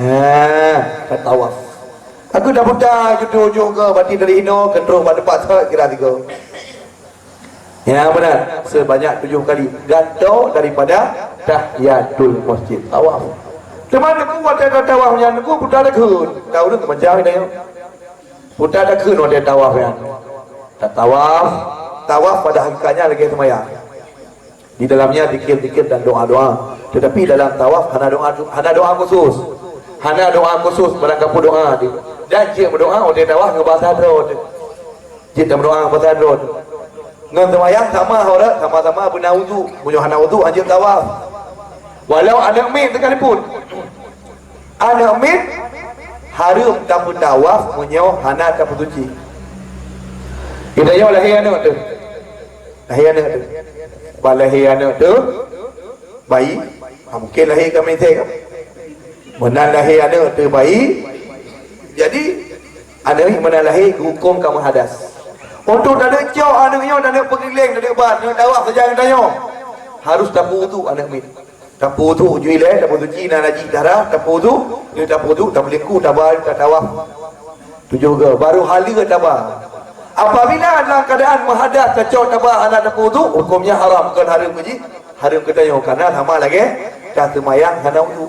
Ha, ka tawaf. Aku dah putar ju tu ujong ke, berarti dari hino ke trok bak tempat sat kira tiga. Ya, benar. Sebanyak tujuh kali. Gantoe daripada tahiyatul masjid. Tawaf. Teuma teungku watèe tawaf nyan teungku putar takheun. Tahu tu macam ni. Putar takheun watèe tawaf nyan. Tatawaf. Tawaf pada hakikatnya lagèe seumayang. Di dalamnya zikir-zikir dan doa-doa. Tetapi dalam tawaf hana doa, hana doa khusus. Hana doa khusus, barang kapeue doa di. Dan cit meudoa watèe tawaf ngon bahasa droe. Cit meudoa ngon bahasa droe. Ngon seumayang sama, hora sama-sama beuna wudu. Meunyoe hana wudu, hanjeuet tawaf. Walau aneuk miet sekalipun. Aneuk miet hareuem tapeutawaf meunyoe hana tapeusuci. Geutanyoe lahé aneuk teuh. Lahé aneuk teuh. Bak lahé aneuk teuh, bayi, ha, mungken lahé ka meusé ka. Meunan lahé aneuk teuh bayi, jadi aneuk meunan lahé geuhukôm ka meuhadas. Untuk taneuk cok aneuk nyoe, taneuk peugeuleng, taneuk ban, taneuk tawaf sajan geutanyoe, harus tapeuwudu aneuk miet. Tapeuwudu ju ilèe, tapeusuci na najis darah, tapeuwudu, lheueh tapeuwudu, tapeulingku, taba, tatawaf. Tujoh goe, baru haleue taba. Apabila dalam keadaan meuhadas tacok taba hana tapeuwudu, hukumnya haram, kon hareuem keu jih, hareuem keu tanyoe, karena sama lagèe taseumayang hana wudu.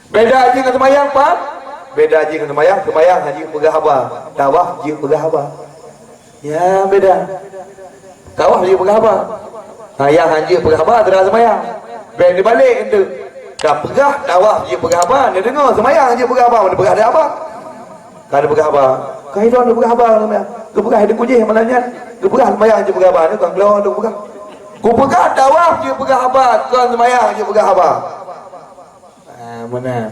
Beda jih ngon seumayang, paham? Beda jih ngon seumayang, seumayang hana jeuet peugah haba, tawaf jeuet peugah haba. Ya, beda. Tawaf jeuet peugah haba. Ha, nyang hanjeuet peugah haba, seumayang. Bèk neubalek enteuk. Ka peugah tawaf jeuet peugah haba, neudeungoe seumayang jeuet peugah haba, neupeugah haba. Ka neupeugah haba. Ka hidon neupeugah haba, seumayang. Geupeugah di kujih malam nyan. Geupeugah seumayang jeuet peugah haba, nyoe ka keuluwa neupeugah. Kupeugah tawaf jeuet peugah haba, kon seumayang jeuet peugah haba. Ah, meunan.